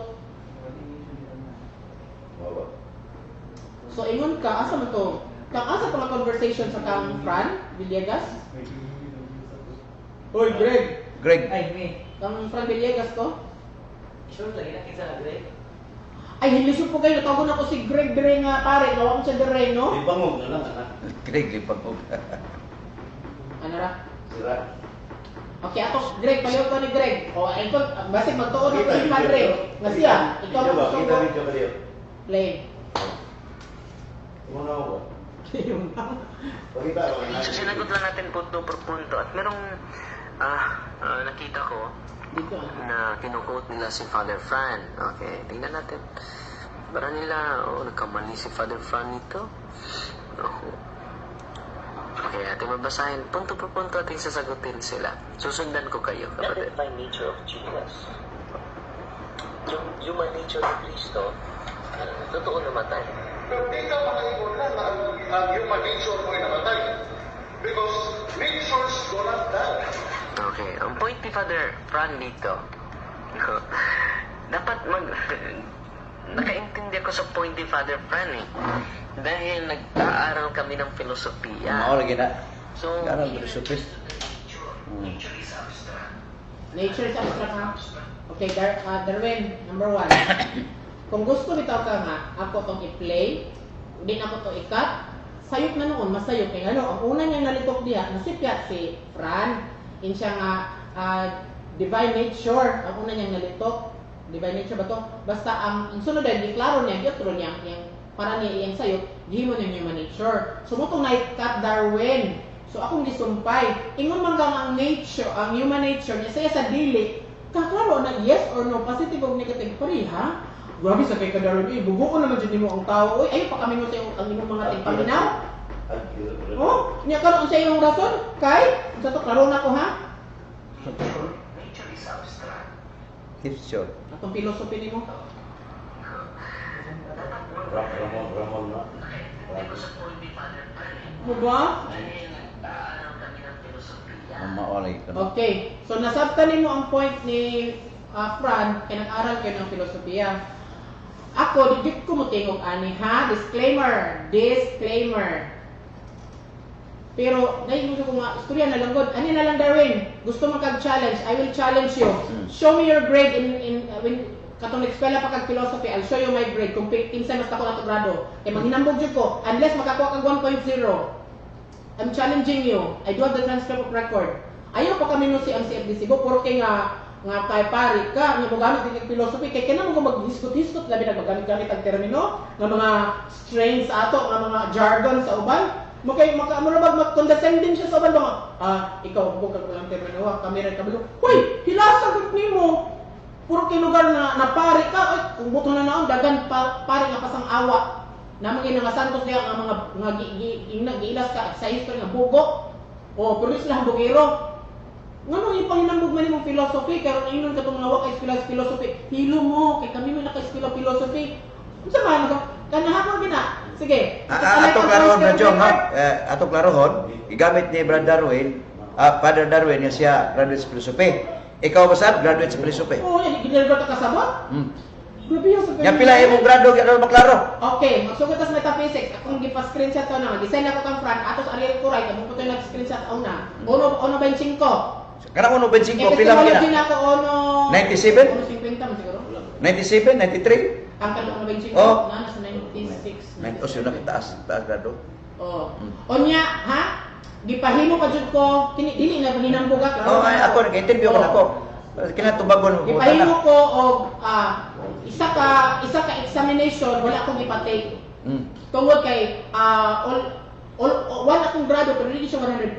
So ingon ka asa man to? Kang asa to nga conversation sa kang Fran Villegas? Hoy Greg, Greg, Ay, me. kang Fran Villegas to? Sure lagi na kinsa nga grade. Ay, hilisod po kayo. Natawagan ako si Greg dire nga pare. Nawa ko siya dire, no? Ibangog na lang anak. Greg lipag-og. Ano ra? Sira. Okay, ato, Greg, paliw ko ni Greg. O, ay ko, basig magtuon ako si Padre. Nga siya, ikaw Video ang ba? gusto Kita ko. video ba diyo? Play. Una ko. Yun lang. Pakita ko. So sinagot lang natin punto por punto at merong nakita ko Dito ah. na kinukote nila si Father Fran. Okay, tingnan natin. Para nila, oh, nagkamali si Father Fran nito. Oh. Okay, ating mabasahin. Punto por punto ating sasagutin sila. Susundan ko kayo, kapatid. The divine nature of Jesus. Yung human nature ni Kristo, totoo namatay. Pero di ka makaingon na na ang human nature mo'y namatay. Because natures do not die. Okay, ang point ni Father Fran dito, dapat nakaintindi ako sa point ni Father Fran eh. Dahil nag-aaral kami ng filosofiya. Mao lagi na. So, Nag-aaral philosophy. Nature is abstract. Nature is abstract ha. Okay, Darwin, number one. Kung gusto bitaw ka nga, ako tong i-play, hindi na ako to i-cut, sayop na noon, masayop. Kaya ano, ang una niyang nalitok diya, nasipyat si Fran. In siya nga, divine nature, ang una niyang nalitok. Divine nature ba to? Basta ang sunod ay, giklaro niya, giotro niya, yang, para niya iyang sayop, gihimo niya human nature. So, mutong na-cut Darwin. So, akong gisumpay. Ingon man kang ang nature, ang human nature niya, saya sa dili, kaklaro na yes or no, positive or negative, pareha. Grabe sa kay ka Darwin, eh, buguon naman dyan nimo ang tao. Uy, ayaw pa kami mo sa iyong, ang imong mga tigpaminaw. Oh, niya karon sa iyong rason, kay, sa to klaro na ko ha. Nature is abstract. Nature. Atong philosophy nimo. Ramon, Ramon na. Nakaintindi ko sa point ni Father Fran eh. Mo ba? Dahil nag-aaral kami ng filosofiya. Mao lagi ko. Okay. So nasabtan nimo ang point ni Fran kay nag-aral kayo ng filosofiya. Ako di ko motingog ani ha. Disclaimer, disclaimer. Pero dahil ko nga istorya na lang god. Ani na lang Darwin, gusto mo kag challenge, I will challenge you. Show me your grade in when katong nag-eskwela pa kag philosophy, I'll show you my grade kung kinsa mas dako nato grado. Kay manghinambog jud ko unless makakuha kag 1.0. I'm challenging you. I do have the transcript of record. Ayaw pa kami no si ang CFDC go puro kay nga nga kay pari ka nga mogamit din kag philosophy kay kana mo maghisgot-hisgot labi na magamit-gamit ang termino nga mga strains ato nga mga jargon sa uban mo kay maka mo mag mag-condescending siya sa uban ba nga ikaw hubog kag walang termino ha kami ra kabalo. Hoy, hilasa gud nimo puro kay lugar na napari ka ay kung buto na naon dagan pa, pari nga pasang awa Namang nga Santos diha nga mga nga gi, gi, gi, giilas ka sa history nga bugo. Oh, pero di sila bugero. Ngano ipahinambog man imong philosophy karon ingnon ka tong mga wa kay eskwela sa philosophy. Hilo mo kay kami man naka-eskwela philosophy. Unsa man ka kanahapon gina. Sige. Ato klarohon na Jong ha. Eh, ato klarohon, gigamit ni Brad Darwin, Father Darwin nga siya graduate sa philosophy. Ikaw ba sab graduate sa philosophy? Oh, yan gidalbar ka kasabot. Grabe yun sa Nya pila imong grado gyud maklaro? Okay, magsugod tas metaphysics. Akong gipa-screenshot to na. Gisend ako kang Fran atos Ariel Kuray kay mo nag-screenshot una. Uno uno 25. Kanang 1.25 pila man Epistemology gina? na ako ono 97? Ono 50 man siguro. 97, 93? Ang kanang ono 25 Oh. na nasa 96. 9 oh, sino taas, taas grado. Oh. Onya, ha? Gipahimo pa jud ko kini dili na hinambog ka. Oh, ay, ako nag-interview ko nako. Kinatubagon mo Gipahimo ko og isa ka examination wala akong ipa-take. Tungod kay all one akong grado pero dili siya 100%.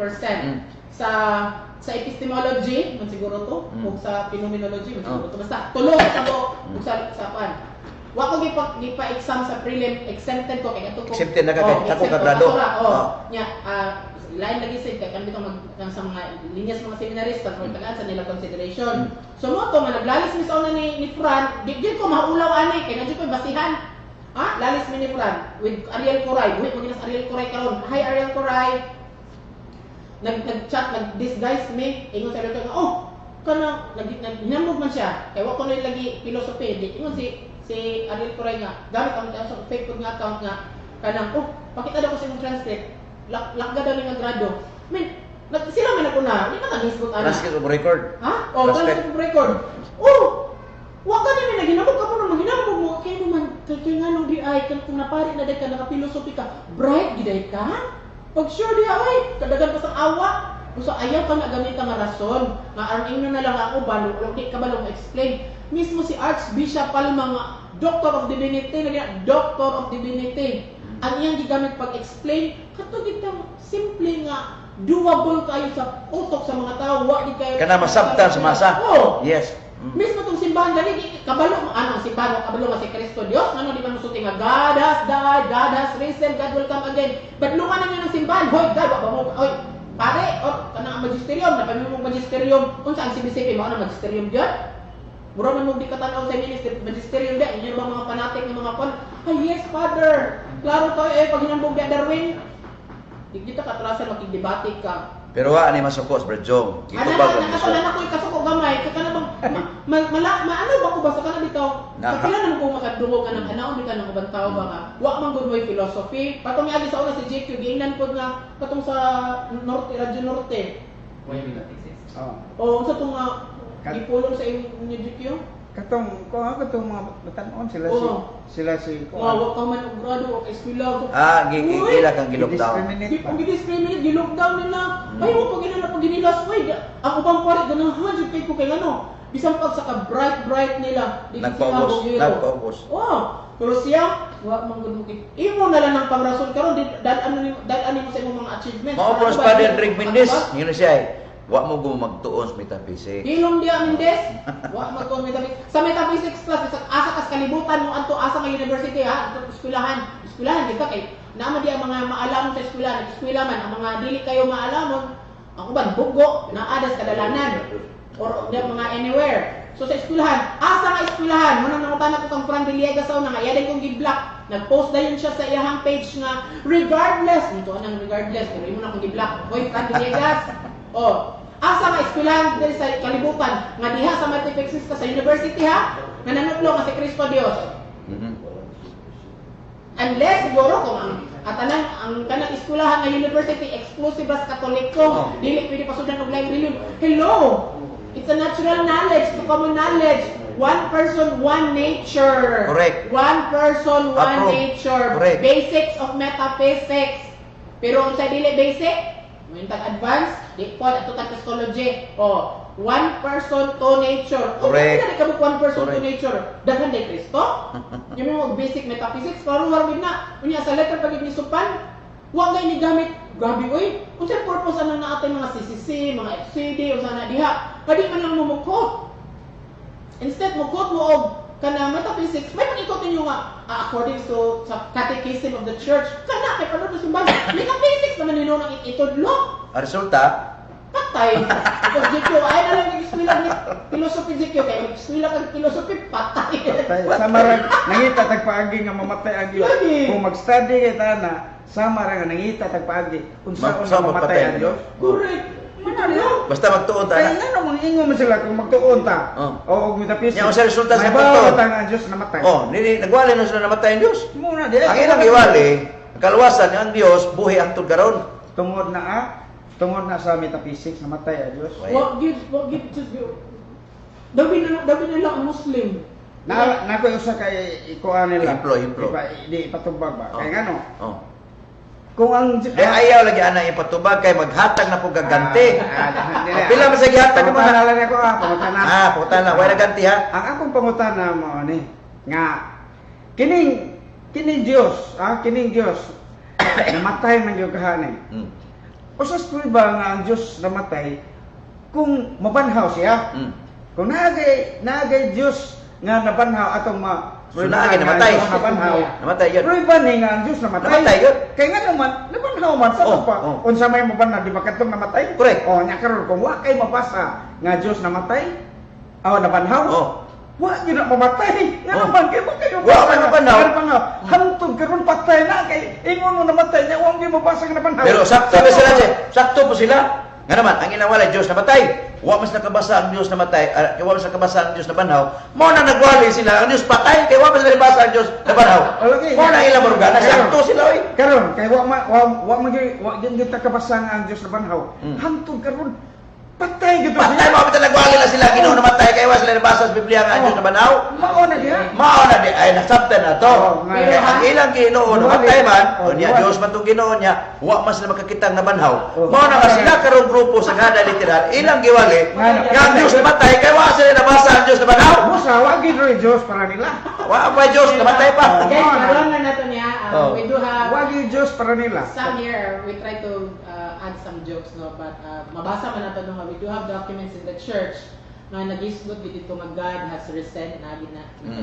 Sa sa epistemology man siguro to ug sa phenomenology man siguro to basta tulo sa buok ug sa pan. Wa ko gipa exam sa prelim, exempted ko kay ato ko. Exempted na ka kay Oh, dako ka exempt ko, grado. ato ra, oh. Oh. Nya lain lagi sad kay kami mag kang sa mga linyas mga seminarista mm. tagaan sa nila consideration. So mo to nga naglalis mi sa una ni Fran, di ko maulaw ani kay nadyo ko basihan. Ha? Lalis mi ni Fran with Ariel Coray. Buhi mo ginas Ariel Coray karon. Hi Ariel Coray. Nag nag-chat, nag-disguise mi. Ingon sa Ariel Coray nga, oh, kanang nag nag hinambog man siya. Kay wa ko na lagi philosophy. Di ingon si si Ariel Coray nga gamit ang sa fake pud nga account nga kanang oh, pakita daw ko sa imong transcript. Lakga daw ni nga grado. Min, nag sila man ako na, di ba ka ana? Transcript of record. Ha? Oh, Transcript. transcript of record. Oh, wa ka ni naghinambog ka mo na maghinambog mo kay mo man kay nganong di ay kan kung napari na day ka naka-philosophy ka, bright giday ka. Pag sure di ay kadagan pa sa awa. Usa ayaw ka na gamit nga rason. Nga aron ingnon na lang ako ba di ka ba explain. Mismo si Archbishop Palma nga Doctor of Divinity na gina, Doctor of Divinity. Ang iyang gigamit pag-explain kato gitang simple nga doable kayo sa utok sa mga tao, wa di kayo Kana masabtan sa masa. Oh. Yes. Mismo tong simbahan gani kabalo mo ano ang simbahan mo kabalo nga si Kristo Dios, ngano di man musulti nga God has died, God has risen, God will come again? Badlungan na niyo ng simbahan, hoy God, wa ba mo, hoy pare or kanang ang magisterium na mong magisterium, unsa ang CBCP mao na magisterium gyud? Mura man mo di ka tan-aw sa ministry magisterium di inyo ba mga fanatic ng mga kon, ay yes father, klaro to eh pag hinambog di Darwin, di kita katrasan makigdebate ka. Pero wa ni masuko sa Brad Jong. Ana Gitubag na ang na Diyos. na ko ikasuko gamay ka kana bang ma, ma, mala, maano ba ko basta kana bitaw Na- kapila na ko makadungog ka ng anaon bitaw ng ubang tao ba nga wa man gud mo'y philosophy patong miagi sa una si JQ giingnan pod nga katong sa Norte, Radyo Norte. Oh. O unsa tong nga gipulong sa inyo JQ? Katong kung ako katong mga batan-on sila si Oo. sila si Nga wa ka man og grado o ka eskwela. Ah, gi ila kang gi-lockdown. Discriminate Di pa. pag discriminate, gi-lockdown nila. Ay mo pag ginala pag ginilas way. Ang ubang pare ganahan jud kay ko kay ano. Bisan pag sa ka bright bright nila, di sila Nagpaubos, bugiro. nagpaubos. Oh, pero siya wa man gud mo imo na lang ang pangrason karon di dal ano nimo dal ano mo sa imong mga achievements. Mao Ano po ba, Father ano Drake ba? Mendez, ngino siya eh. Wa mo gumagtuon sa metaphysics. Hilom diya Mendez. Wa magtuon metaphysics. Sa metaphysics class sa asa kas kalibutan mo adto asa nga university ha, adto eskwelahan. Eskwelahan di ka kay naa man diya mga maalamon sa eskwelahan, eskwela man ang mga dili kayo maalamon, ang uban bugo naa das kadalanan or di mga anywhere. So sa eskwelahan, asa nga eskwelahan, mo nang nangutana ko kang Fran Villegas sa una nga iya kong gi-block. Nag-post dayon siya sa iyahang page nga regardless, ito anang regardless, pero imo na akong gi-block. Hoy Fran Villegas. Oh, asa nga eskwelahan diri sa kalibutan nga diha sa metaphysics ka sa university ha, nga nanutlo nga si Kristo Dios. Unless siguro kung ang atanan ang kanang eskwelahan nga university exclusive ra sa Katoliko, dili pwede pasudan og laing relihiyon. Hello. It's a natural knowledge, to common knowledge. One person, one nature. Correct. One person, one Approve. nature. Correct. Basics of metaphysics. Pero unsa dili basic? Mo advance, di po ato tag Christology. Oh, one person, two nature. Oh, Correct. di ka mo one person, two Correct. nature. Daghan day Kristo. Yung mo basic metaphysics, klaro war gid na. Unya sa letter pag ni Supan, wa ngay ni gamit. Grabe oy. Unsay purpose ano na atay mga CCC, mga FCD, unsa na diha? Kadi man lang mo mo-quote. Instead mo quote mo og kana metaphysics, may pag-ikot ninyo nga according to sa catechism of the church. Kana kay panood sa simbahan. Metaphysics naman nino nang itudlo. Ang resulta, Patay. Because JQ, ay na lang mag-eskwela ni philosophy JQ kay mag-eskwela kag philosophy patay. Patay. Sama ra nangita tag paagi nga mamatay ang Dios. Lagi. Kung mag-study kay tana, sama ra nga nangita tag paagi unsa Sa una mamatay mamatay ang Dios. Correct. Ano? Basta magtuon ta Kaya na. nga namang ingon man sila kung magtuon ta. Oh. O og metaphysics. Nya, unsa resulta sa May pagtuon? bawo ta nga ang Dios namatay. Oh, nini nagwali na sila namatay ang Dios. Muna di. Ang ilang iwali, ang kaluwasan ang Dios buhi hangtod karon. Tungod na tungod na sa metaphysics namatay ang Dios. Why? Wa gid, wa gid just dabi na lang ang Muslim. Na na ko usa kay ikuan nila. Hemplo, hemplo. Ipa, di ipatubag ba? Oh. Kay ngano? Oh. Kung ang Di ayaw lagi ana ipatubag kay maghatag na po gaganti. Ah, Oh, pila man sa gihatag mo Pangutana na? lang ako pangutana. Ah, pangutana, way na ganti ha. Ang akong pangutana mo ni nga kining kining Dios, kining Dios namatay man gyud kahani. Usas prueba nga ang Dios namatay kung mabanhaw siya. Kung naagay Dios nga nabanhaw atong ma So, naagay namatay. nga nabanhaw. Namatay yun. Prueba ni nga ang Dios namatay. Namatay yun. Kay nga naman nabanhaw man sa Oh, pa. oh. Unsa may mabanhaw di ba kadtong namatay? Correct. Oh, nya karon kung wa kay mabasa nga Dios namatay, aw nabanhaw. Oh. Wa gyud na mamatay. Nga Oh. naman kay wa kayo Wa man mabanhaw. Nabanhaw. Hantod karon patay na kay ingon mo namatay nya wa gyud mabasa nga nabanhaw. Pero sakto ba sila, che? Sakto po sila. Nga naman, ang ilang wala Diyos namatay. Wa mas nakabasa ang Diyos namatay, wa mas nakabasa ang Diyos nabanhaw. Mao na nagwali sila, ang Diyos patay kay wa mas nakabasa ang Diyos nabanhaw. Okay. Mao na ilang marugana, sakto sila oy. Karon kay wa ma, wa wa man gyud wa gyud kita kabasa nga ang Dios nabanhaw. Hantod karon patay gyud Patay mao bitaw nagwali na sila Ginoo namatay kay wa sila nabasa sa Biblia nga ang Diyos nabanhaw. Mao na diha. Mao na di ay nasabtan na to. Oo, nga. Kay ang ilang Ginoo Duwali. namatay man, Oh, unya duwali. Dios man tong Ginoo niya, wa man sila makakitang nabanhaw. Oh. Mao na nga sila karong grupo sa kada literal, ilang giwali Nga na. nga ang Dios namatay kay wa sila nabasa ang Dios nabanhaw. Busa wa gyud ro Dios para nila. Wa pa Dios namatay pa. Guys, karon na nato niya. Oh. We do have Wagi Diyos para nila. Some here, we try to add some jokes, no? But mabasa man nato, no, nga we do have documents in the church nga nagisgot gid dito nga God has risen na gina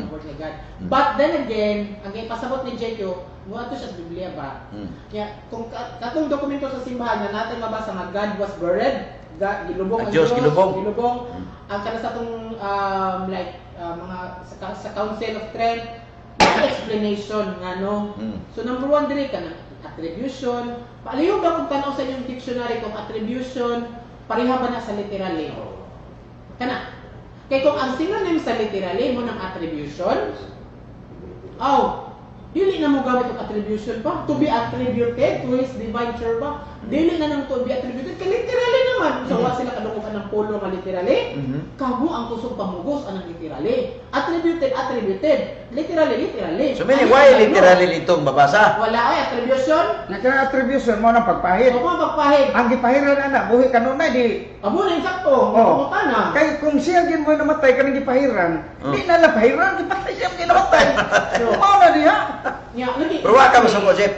word nga God. But then again, ang ipasabot ni JQ, mo ato siya sa Biblia ba? Kaya kung katong dokumento sa simbahan nga natin mabasa nga God was buried, God, gilubong. Ang Diyos, gilubong. Gilubong. Ang kana sa atong like mga sa Council of Trent, may explanation nga, no. So number one diri ka na attribution. Palihog ba kung tanaw sa inyong dictionary kung attribution pareha ba na sa literally? Kana. Kay kung ang synonym sa literally mo ng attribution, aw, dili na mo gamit ang attribution pa. To be attributed to His divine nature ba? Dili na nang to be attributed. Kay literally naman. So, wa sila kadungogan ng polo nga literally. Kamo ang kusog pamugos anang literally. Attributed, attributed. Literally, literally. So meaning, Ano why ano? literally itong babasa? Wala ay attribution. Naka-attribution mo ng pagpahid. O mo pagpahid. Ang gipahiran ana, buhi kanunay di. Amo na yung sakto. Oh. Oh. Na. Kay kung siya gid mo namatay kanang gipahiran, di na na pahiran, gipatay siya ginamatay. Mao na diha. Nya, lagi. Pero wa ka masuko, Jeff.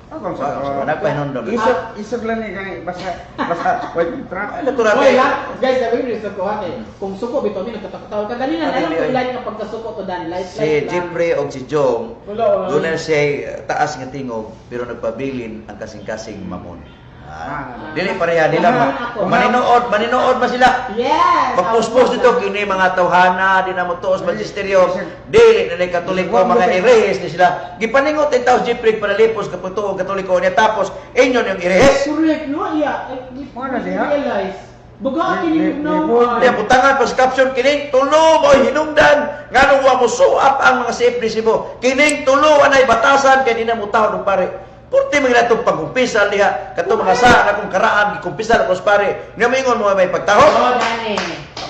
Ako Wa ka masuko. Nagpahinondon. Isog isog lang ni kay basta basta wait tra. Ay, natural Oy, eh. la, guys, sabi ko sa kuha kay kung suko bitaw mi nagkataktaw ka ganina na lang Ay, kung ay. line nga pagkasuko to dan light Si light lang. Jeffrey o si Jong, Wala, wala. doon na siya taas nga tingog, pero nagpabilin ang kasing-kasing mamon. Ah, dili pareha nila Ako. maninood, maninood ba sila? Yes. Pagpuspos dito kini mga tawhana, di na mo tuos magisteryo, dili na ni Katoliko mga erehes ni sila. Gipaningot ang taos Jeffrey panalipos kaputuo Katoliko niya tapos inyo yung erehes. Correct, no? Yeah. I Wala diha. realize. Baga kini no. Niya butangan pa sa caption kining tulo mo hinungdan nganong wa mo suap ang mga CFDC mo. Kining tulo anay batasan kay di na mo taon og pare. Purti mga natong pagkumpisal diha katong mga sa na kung karaan gikumpisal ako sa pare. Nga moingon mo may pagtaho. Oh, dani.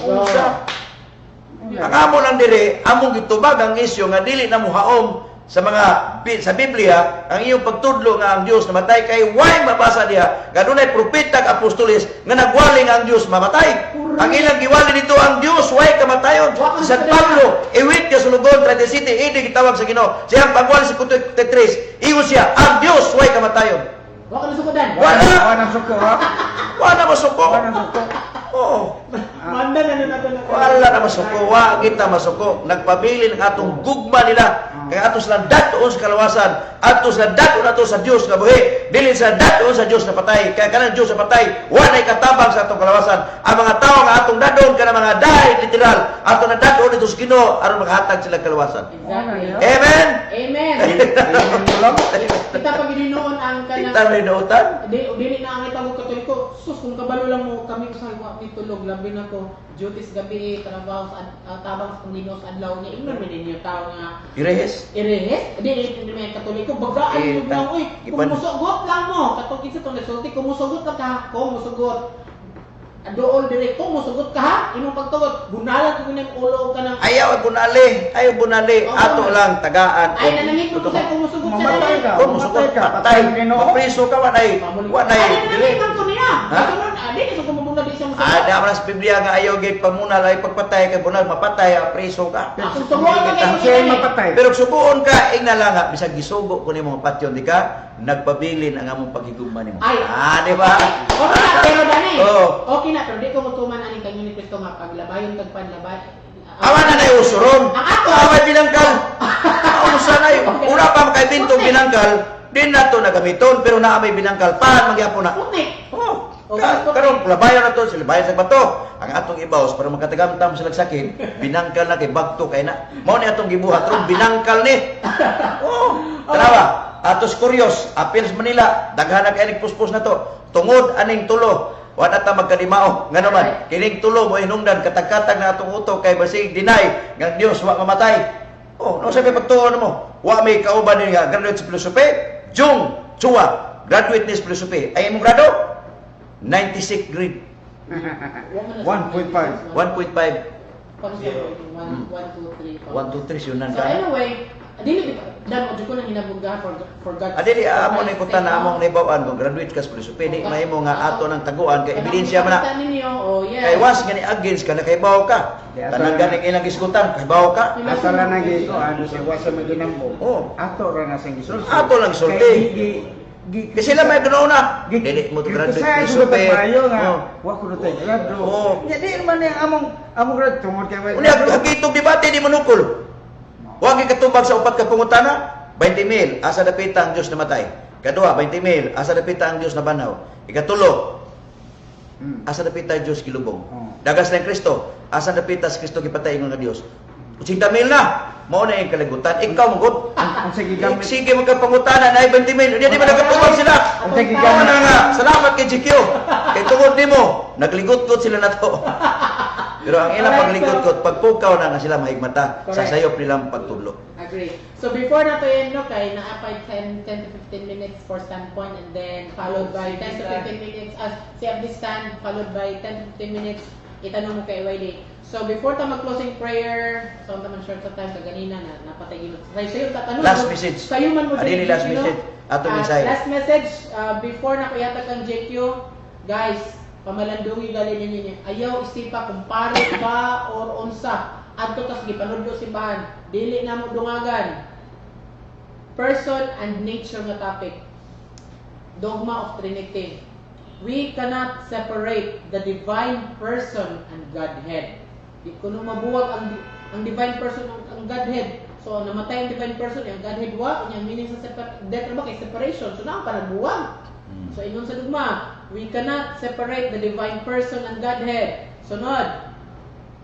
Unsa? Ang amo lang dire, among gitubag ang isyu nga dili na muhaom sa mga sa Biblia ang iyong pagtudlo nga ang Dios namatay kay way mabasa diha nga dunay propeta ug apostoles nga nagwali nga ang Dios mamatay. Ang ilang giwali dito ang Dios way kamatayon. Wa kang Si San problema. Pablo iwit nga sulugon 37 AD gitawag sa Ginoo. Siyang pagwali sa 3, ingon siya ang Dios way kamatayon. Wa ka nasukodan. Wala. Wala suko ha. Wa na masuko. Wala suko. Oo. Manda na na nato na. Wala na masuko, wa kita masuko. Nagpabilin ang atong gugma nila. Kaya ato silang datoon sa kalawasan, ato silang datoon ato sa Dios nga buhi, dili sa datoon sa Dios na patay. Kaya kanang Dios na patay, wa nay katabang sa atong kalawasan. Ang mga tawo nga atong dadon kana mga dahil literal, ato na dadon dito sa Ginoo aron makahatag sila kalawasan. Exactly. Amen. Amen. Amen. Kita pag gininuon ang kanang Kita may dautan. Di, dili na ang itawag Katoliko. Sus, kung kabalo lang mo kami sa wa mi tulog, labi na ko duties gabi, trabaho sa tabang sa Ginoo sa adlaw niya. Ingnon man ninyo tao nga Irehes. irehes, di di di may Katoliko bagaan Eh, mo lang oy. Kung musugot lang mo, katong kinsa tong nasulti, kung musugot lang ka, kung musugot. Dool dire kung musugot ka ha, imong pagtugot, bunalan ko ning ulo ka ng Ayaw bunali, ayaw bunali. Oo. Ato lang tagaan. Ay nanangit mo sa kung musugot siya Mamatay dali. ka. Kung musugot, Mamatay ka, patay. patay Ginoo. Mapriso ka, wanay. Wanay. Ay, Dili. nanangit ko niya. Ha? Kasunod, di so kumubuna di siya musugot. Ada man sa Biblia nga ayaw gid pamunal ay pagpatay kay bunal mapatay ah, preso ka. Akong sugoon ka kay Siya ay mapatay. Pero sugoon ka ingna lang nga bisag gisugo ko nimo patyon di ka nagpabilin ang among paghigugma nimo. Ay. Ah, di ba? Okay na, pero dani. Oo. Okay na, pero di ko mutuman aning kanyo ni Kristo nga paglabayon kag panlabay. Awa na nay usuron. Ang ako. Away binangkal. Unsa nay? Una pa makaibintong binangkal, di na to nagamiton pero naa may binangkal pan magyapon na. Putik. Oh, Okay, ka, karon labayon na to sila bayan sa bato. Ang atong ibaws para makatagamtam sila sakit, binangkal na kay bagto kay na. Mao ni atong gibuhat ron binangkal ni. Oh, tanawa. Atos Curios, apil sa Manila, daghan na kay puspos na to. Tungod aning tulo, wa na ta magkadimao. Ngano man, kining tulo mo hinungdan katag-katag na atong utok kay basig deny nga ang Dios wa mamatay. Oh, no sabi pagtuon mo. Wa may kauban ni nga graduate sa philosophy, Jung Chua, graduate ni sa philosophy. Ay imong grado 96 grade, 1.5. 1.5. 1, 2, 3. 1 2 3 yun So ka. anyway, Dili dan mo jud ko nang hinabugha for God. Ah, dili amo na iputan na among nahibaw-an kung graduate ka sa philosophy, di mahimo nga ato nang taguan kay ebidensya man na. Ninyo, oh yes. Kay was nga ni against ka nakaibaw ka. Di, ato Tanan na- ganing ilang gisgutan, kaibaw ka. Ato ra na gi ano si wasa maginambo. Oh. Ato ra na siyang gisulti. Ato lang gisulti. Kay Kasi sila may na. Dili mo to graduate Criticize philosophy. ko tayo nga. Oh. Wa ko tayo grado. Oh. Nya di man ang among among grad tungod kay wa. Unya hagitog debate di manukol. Wa gyud katubag sa upat ka pangutana. 20 mil asa dapita ang Dios namatay. Kaduha 20 mil asa dapita ang Dios nabanhaw. Ikatulo asa dapita ang Dios gilubong. Oh. Dagas lang Kristo, asa dapita si Kristo gipatay ingon nga Dios. 80 mil na. Mao na yung kalagutan. Ikaw manggut. Ang sige gamit. Sige magkapangutana na 20 mil. Unya di ba nakatubag sila? Ang sige Mao gamit. na nga. Salamat kay GQ. Kay tungod nimo, nagligot-got sila nato. Pero ang ilang Alright, pagligot-got, pagpukaw na nga sila mahigmata sa Correct. sayop nilang pagtudlo. Agree. So before na to yan, no, kay naapay 10 to 15 minutes for standpoint and then followed by 10 to 15 minutes as CFD stand followed by 10 to 15 minutes itanong mo kay YD. So before ta mag-closing prayer, so unta man short sa time kaganina na napatay gino. Sayo sayo tatanong. Last message. Sayo man mo Adili dili, last no? message. Atong Ah, mensahe. Last message before na ko ihatag kang JQ, guys, pamalandungi gali ninyo niya. Ayaw isipa kung pare ba or unsa. Adto tas gipanudlo simbahan. Dili na mo dungagan. Person and nature nga topic. Dogma of Trinity. We cannot separate the divine person and Godhead. Di kuno mabuwag ang divine person ang Godhead. So namatay ang divine person, ang Godhead wa, unya ang meaning sa death ra ba kay separation. So naa pa nagbuwag. So ingon sa dugma, we cannot separate the divine person and Godhead. Sunod,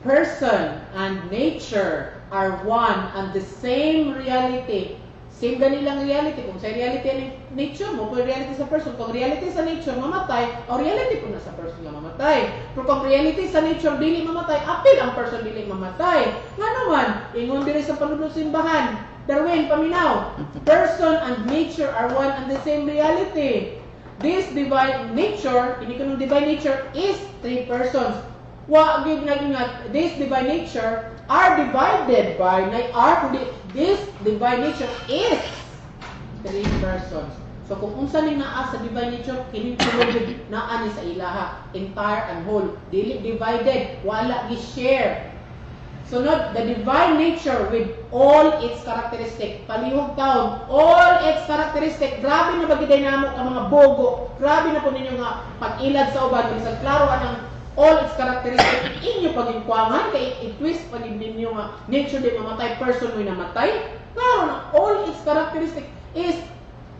person and nature are one and the same reality. Same gani lang reality. Kung sa reality ang nature mo, kung reality sa person, kung reality sa nature mamatay, o reality po na sa person nga mamatay. Pero kung reality sa nature dili mamatay, apil ang person dili mamatay. Nga naman, ingon diri sa panudlo simbahan, Darwin, paminaw. Person and nature are one and the same reality. This divine nature, ini kanang divine nature is three persons. Wa gyud nag-ingat, this divine nature are divided by na are kundi this divine nature is three persons. So kung unsa ni naa sa divine nature, kining tulo gyud naa ni sa ilaha, entire and whole, dili divided, wala gi-share. Sunod, the divine nature with all its characteristic. Palihog taon, all its characteristic. Grabe na ba giday namo ka mga bogo. Grabe na po ninyo nga pag-ilad sa uban. Bisan klaro anang all its characteristic. Inyo pagingkwangan, kay i-twist pag ninyo nga nature di mamatay, person mo'y namatay. Klaro na all its characteristic is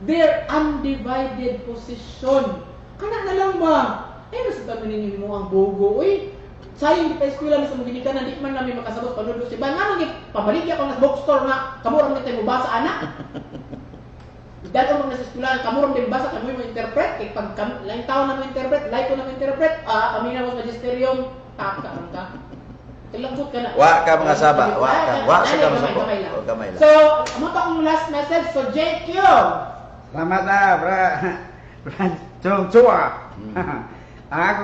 their undivided position. Kana na lang ba? Ay, nasa kami ninyo mo ang bogo. Uy, sayang di pa eskwela na sa mga ginikanan, di man namin makasabot panudlo si ba nga nang pabaligya ko na sa bookstore nga kamo ra man tayo mobasa ana. Dahil mo na sa eskwela, kamo ra din basa kamo mo interpret kay pag lain tao na mo interpret, like ko na mo interpret, ah kami na mo magisterium, taka man ka. Tilanggot ka na. Wa ka mga saba, wa ka. Wa sa ka Gamay, masabo. gamay lang. O, gamay lang. So, amo to akong last message. So, JQ. Salamat na, bra. Bra Chong Chua. Ako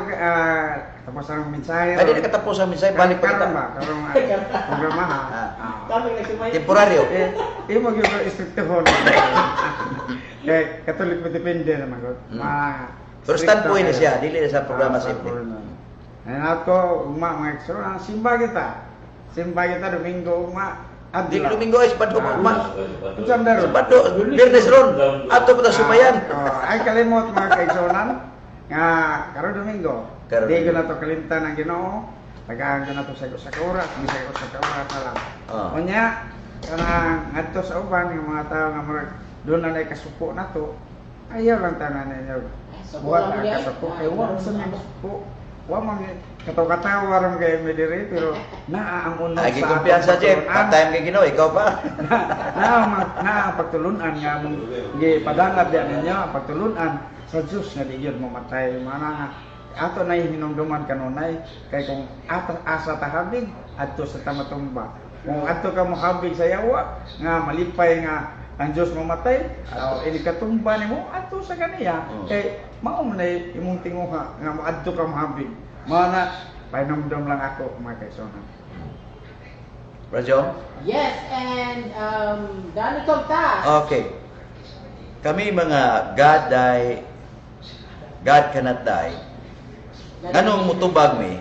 tapos ang mensahe. Ay, di na katapos ang mensahe, balik pa kita. Karon ba? Karon programa ha. Ah. Ah. Kami nagsumay. Temporaryo. Eh, imo gyud ko istriktohon. Kay Katolik mo depende naman ko. Ma. Pero standpoint na siya, dili na sa programa simple. simple. Ay ako ugma mga ekstra, simba kita. Simba kita Domingo ugma. Di Domingo ay Sabado Ah. ugma. Unsa man daron? Sabado, Biyernes ron. Ato pa ta sumayan. Ah, oh, ay kalimot mga kaigsuonan nga karon Domingo. Karon Di ko Domingo. na to kalimtan ang Ginoo. Tagaan ko na to sa usa ka oras, bisag usa ka oras na lang. Ah. Unya kanang ngadto sa uban nga mga tawo nga murag doon na lay kasuko na to. Ayaw lang tanan ninyo. Suko Buhat lang ang gyud. kasuko kay wa sa may kasuko. Wa man kataw-katawa ra man kay mi diri pero naa ang unod Ay, sa kumpiyansa, atong Jeff. pagtulunan. Part-time kay Ginoo, ikaw pa. Na ang pagtulunan nga mong gipadangat diyan ninyo ang pagtulunan sa Dios nga di gyud mamatay mana nga ato na hinumduman kanunay kay kung ata asa ta habig adto sa tamatumba kung adto ka mohabig sa yawa nga malipay nga ang Dios mamatay oh, ini katumba nimo adto sa kaniya kay mao man nay imong tinguha nga moadto ka mohabig mao na pahinumdum lang ako mga kaigsuonan. Brajong? Yes, and Danny Cogtas. Okay. Kami mga God die, God cannot die. Nganong mutubag mi,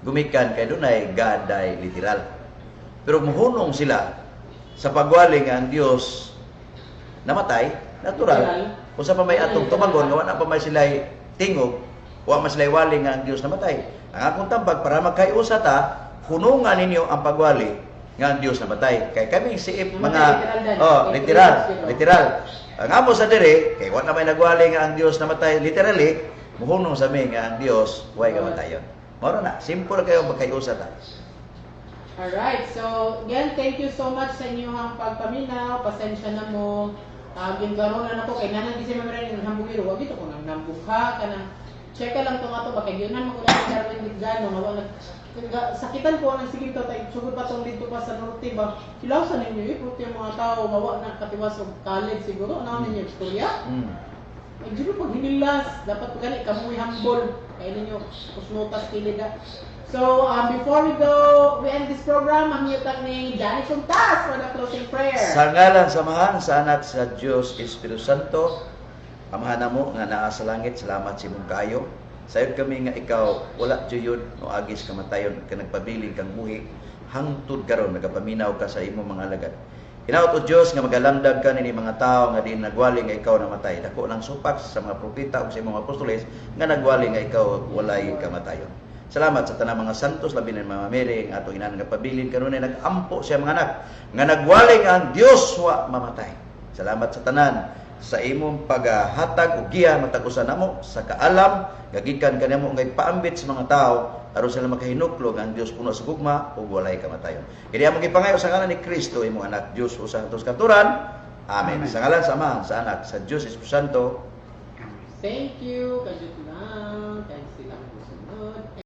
gumikan kay dunay God die literal. Pero muhunong sila sa pagwali nga ang Dios namatay, natural. Literal. Kung sa pa may atong Literal. tubagon, nga wala pa may sila'y tingog, wa man sila'y wali nga ang Dios namatay. Ang akong tambag, para magkayusa ta, hunungan ninyo ang pagwali nga ang Dios namatay. Kay kami siip Namatay mga literal dan. Oh, literal, Literal. literal. Ang amo sa dire, kay wa na may nagwali nga ang Dios namatay literally, muhunong sa mi nga ang Dios way kamatayon. Mao na, simple kayo magkayusa ta. Alright, so again, thank you so much sa inyong pagpaminaw. Pasensya na mo. Ginkaroon na nako kay nanang di siya mamara ng hambugiro. Wag ito ko nang nambukha ka na. Check ka lang tong ato ba kay gyunan mo ko lang Darwin Gitgano nga wa sakitan ko ang sige to tay sugod pa tong dito pa sa norte ba. Hilawsan ninyo eh, puti ang mga tao nga wa na katiwas og college siguro ano ninyo istorya. Ay, dito pag hinilas, dapat gani kamoy humble. Kaya ninyo, kusnotas kilid ah. So, before we go, we end this program, ang tag ni Danny Cuntas for the closing prayer. Sa ngalan sa Amahan, sa Anak, sa Dios Espiritu Santo, Amahan namo nga naa sa langit, salamat sa imong kaayo. Sayod kami nga ikaw wala juyod no agis kamatayon ka nagpabilin kang buhi hangtod karon nagapaminaw ka sa imong mga alagad. Hinaot o Dios nga magalamdam ka nini mga tao nga diin nagwali nga ikaw namatay. Dako ng supak sa mga propeta ug sa imong apostoles nga nagwali nga ikaw walay kamatayon. Salamat sa tanang mga santos, labi na ni Mama Mary, ang atong inahan nga pabilin kanunay nag-ampo siya mga anak nga nagwali nga ang Dios wa mamatay. Salamat sa tanan sa imong paghatag og giya matag usa namo sa kaalam nga gikan kanimo nga ipaambit sa mga tao aron sila makahinuklo nga ang Dios puno sa gugma ug walay kamatayon. Kini among gipangayo sa ngalan ni Kristo, imong anak, Dios usa sa kanturan. Amen. Amen. Sa ngalan sa Amahan, sa Anak, sa Dios Espiritu Santo. Thank you. Kajut lang. Kay silang musunod.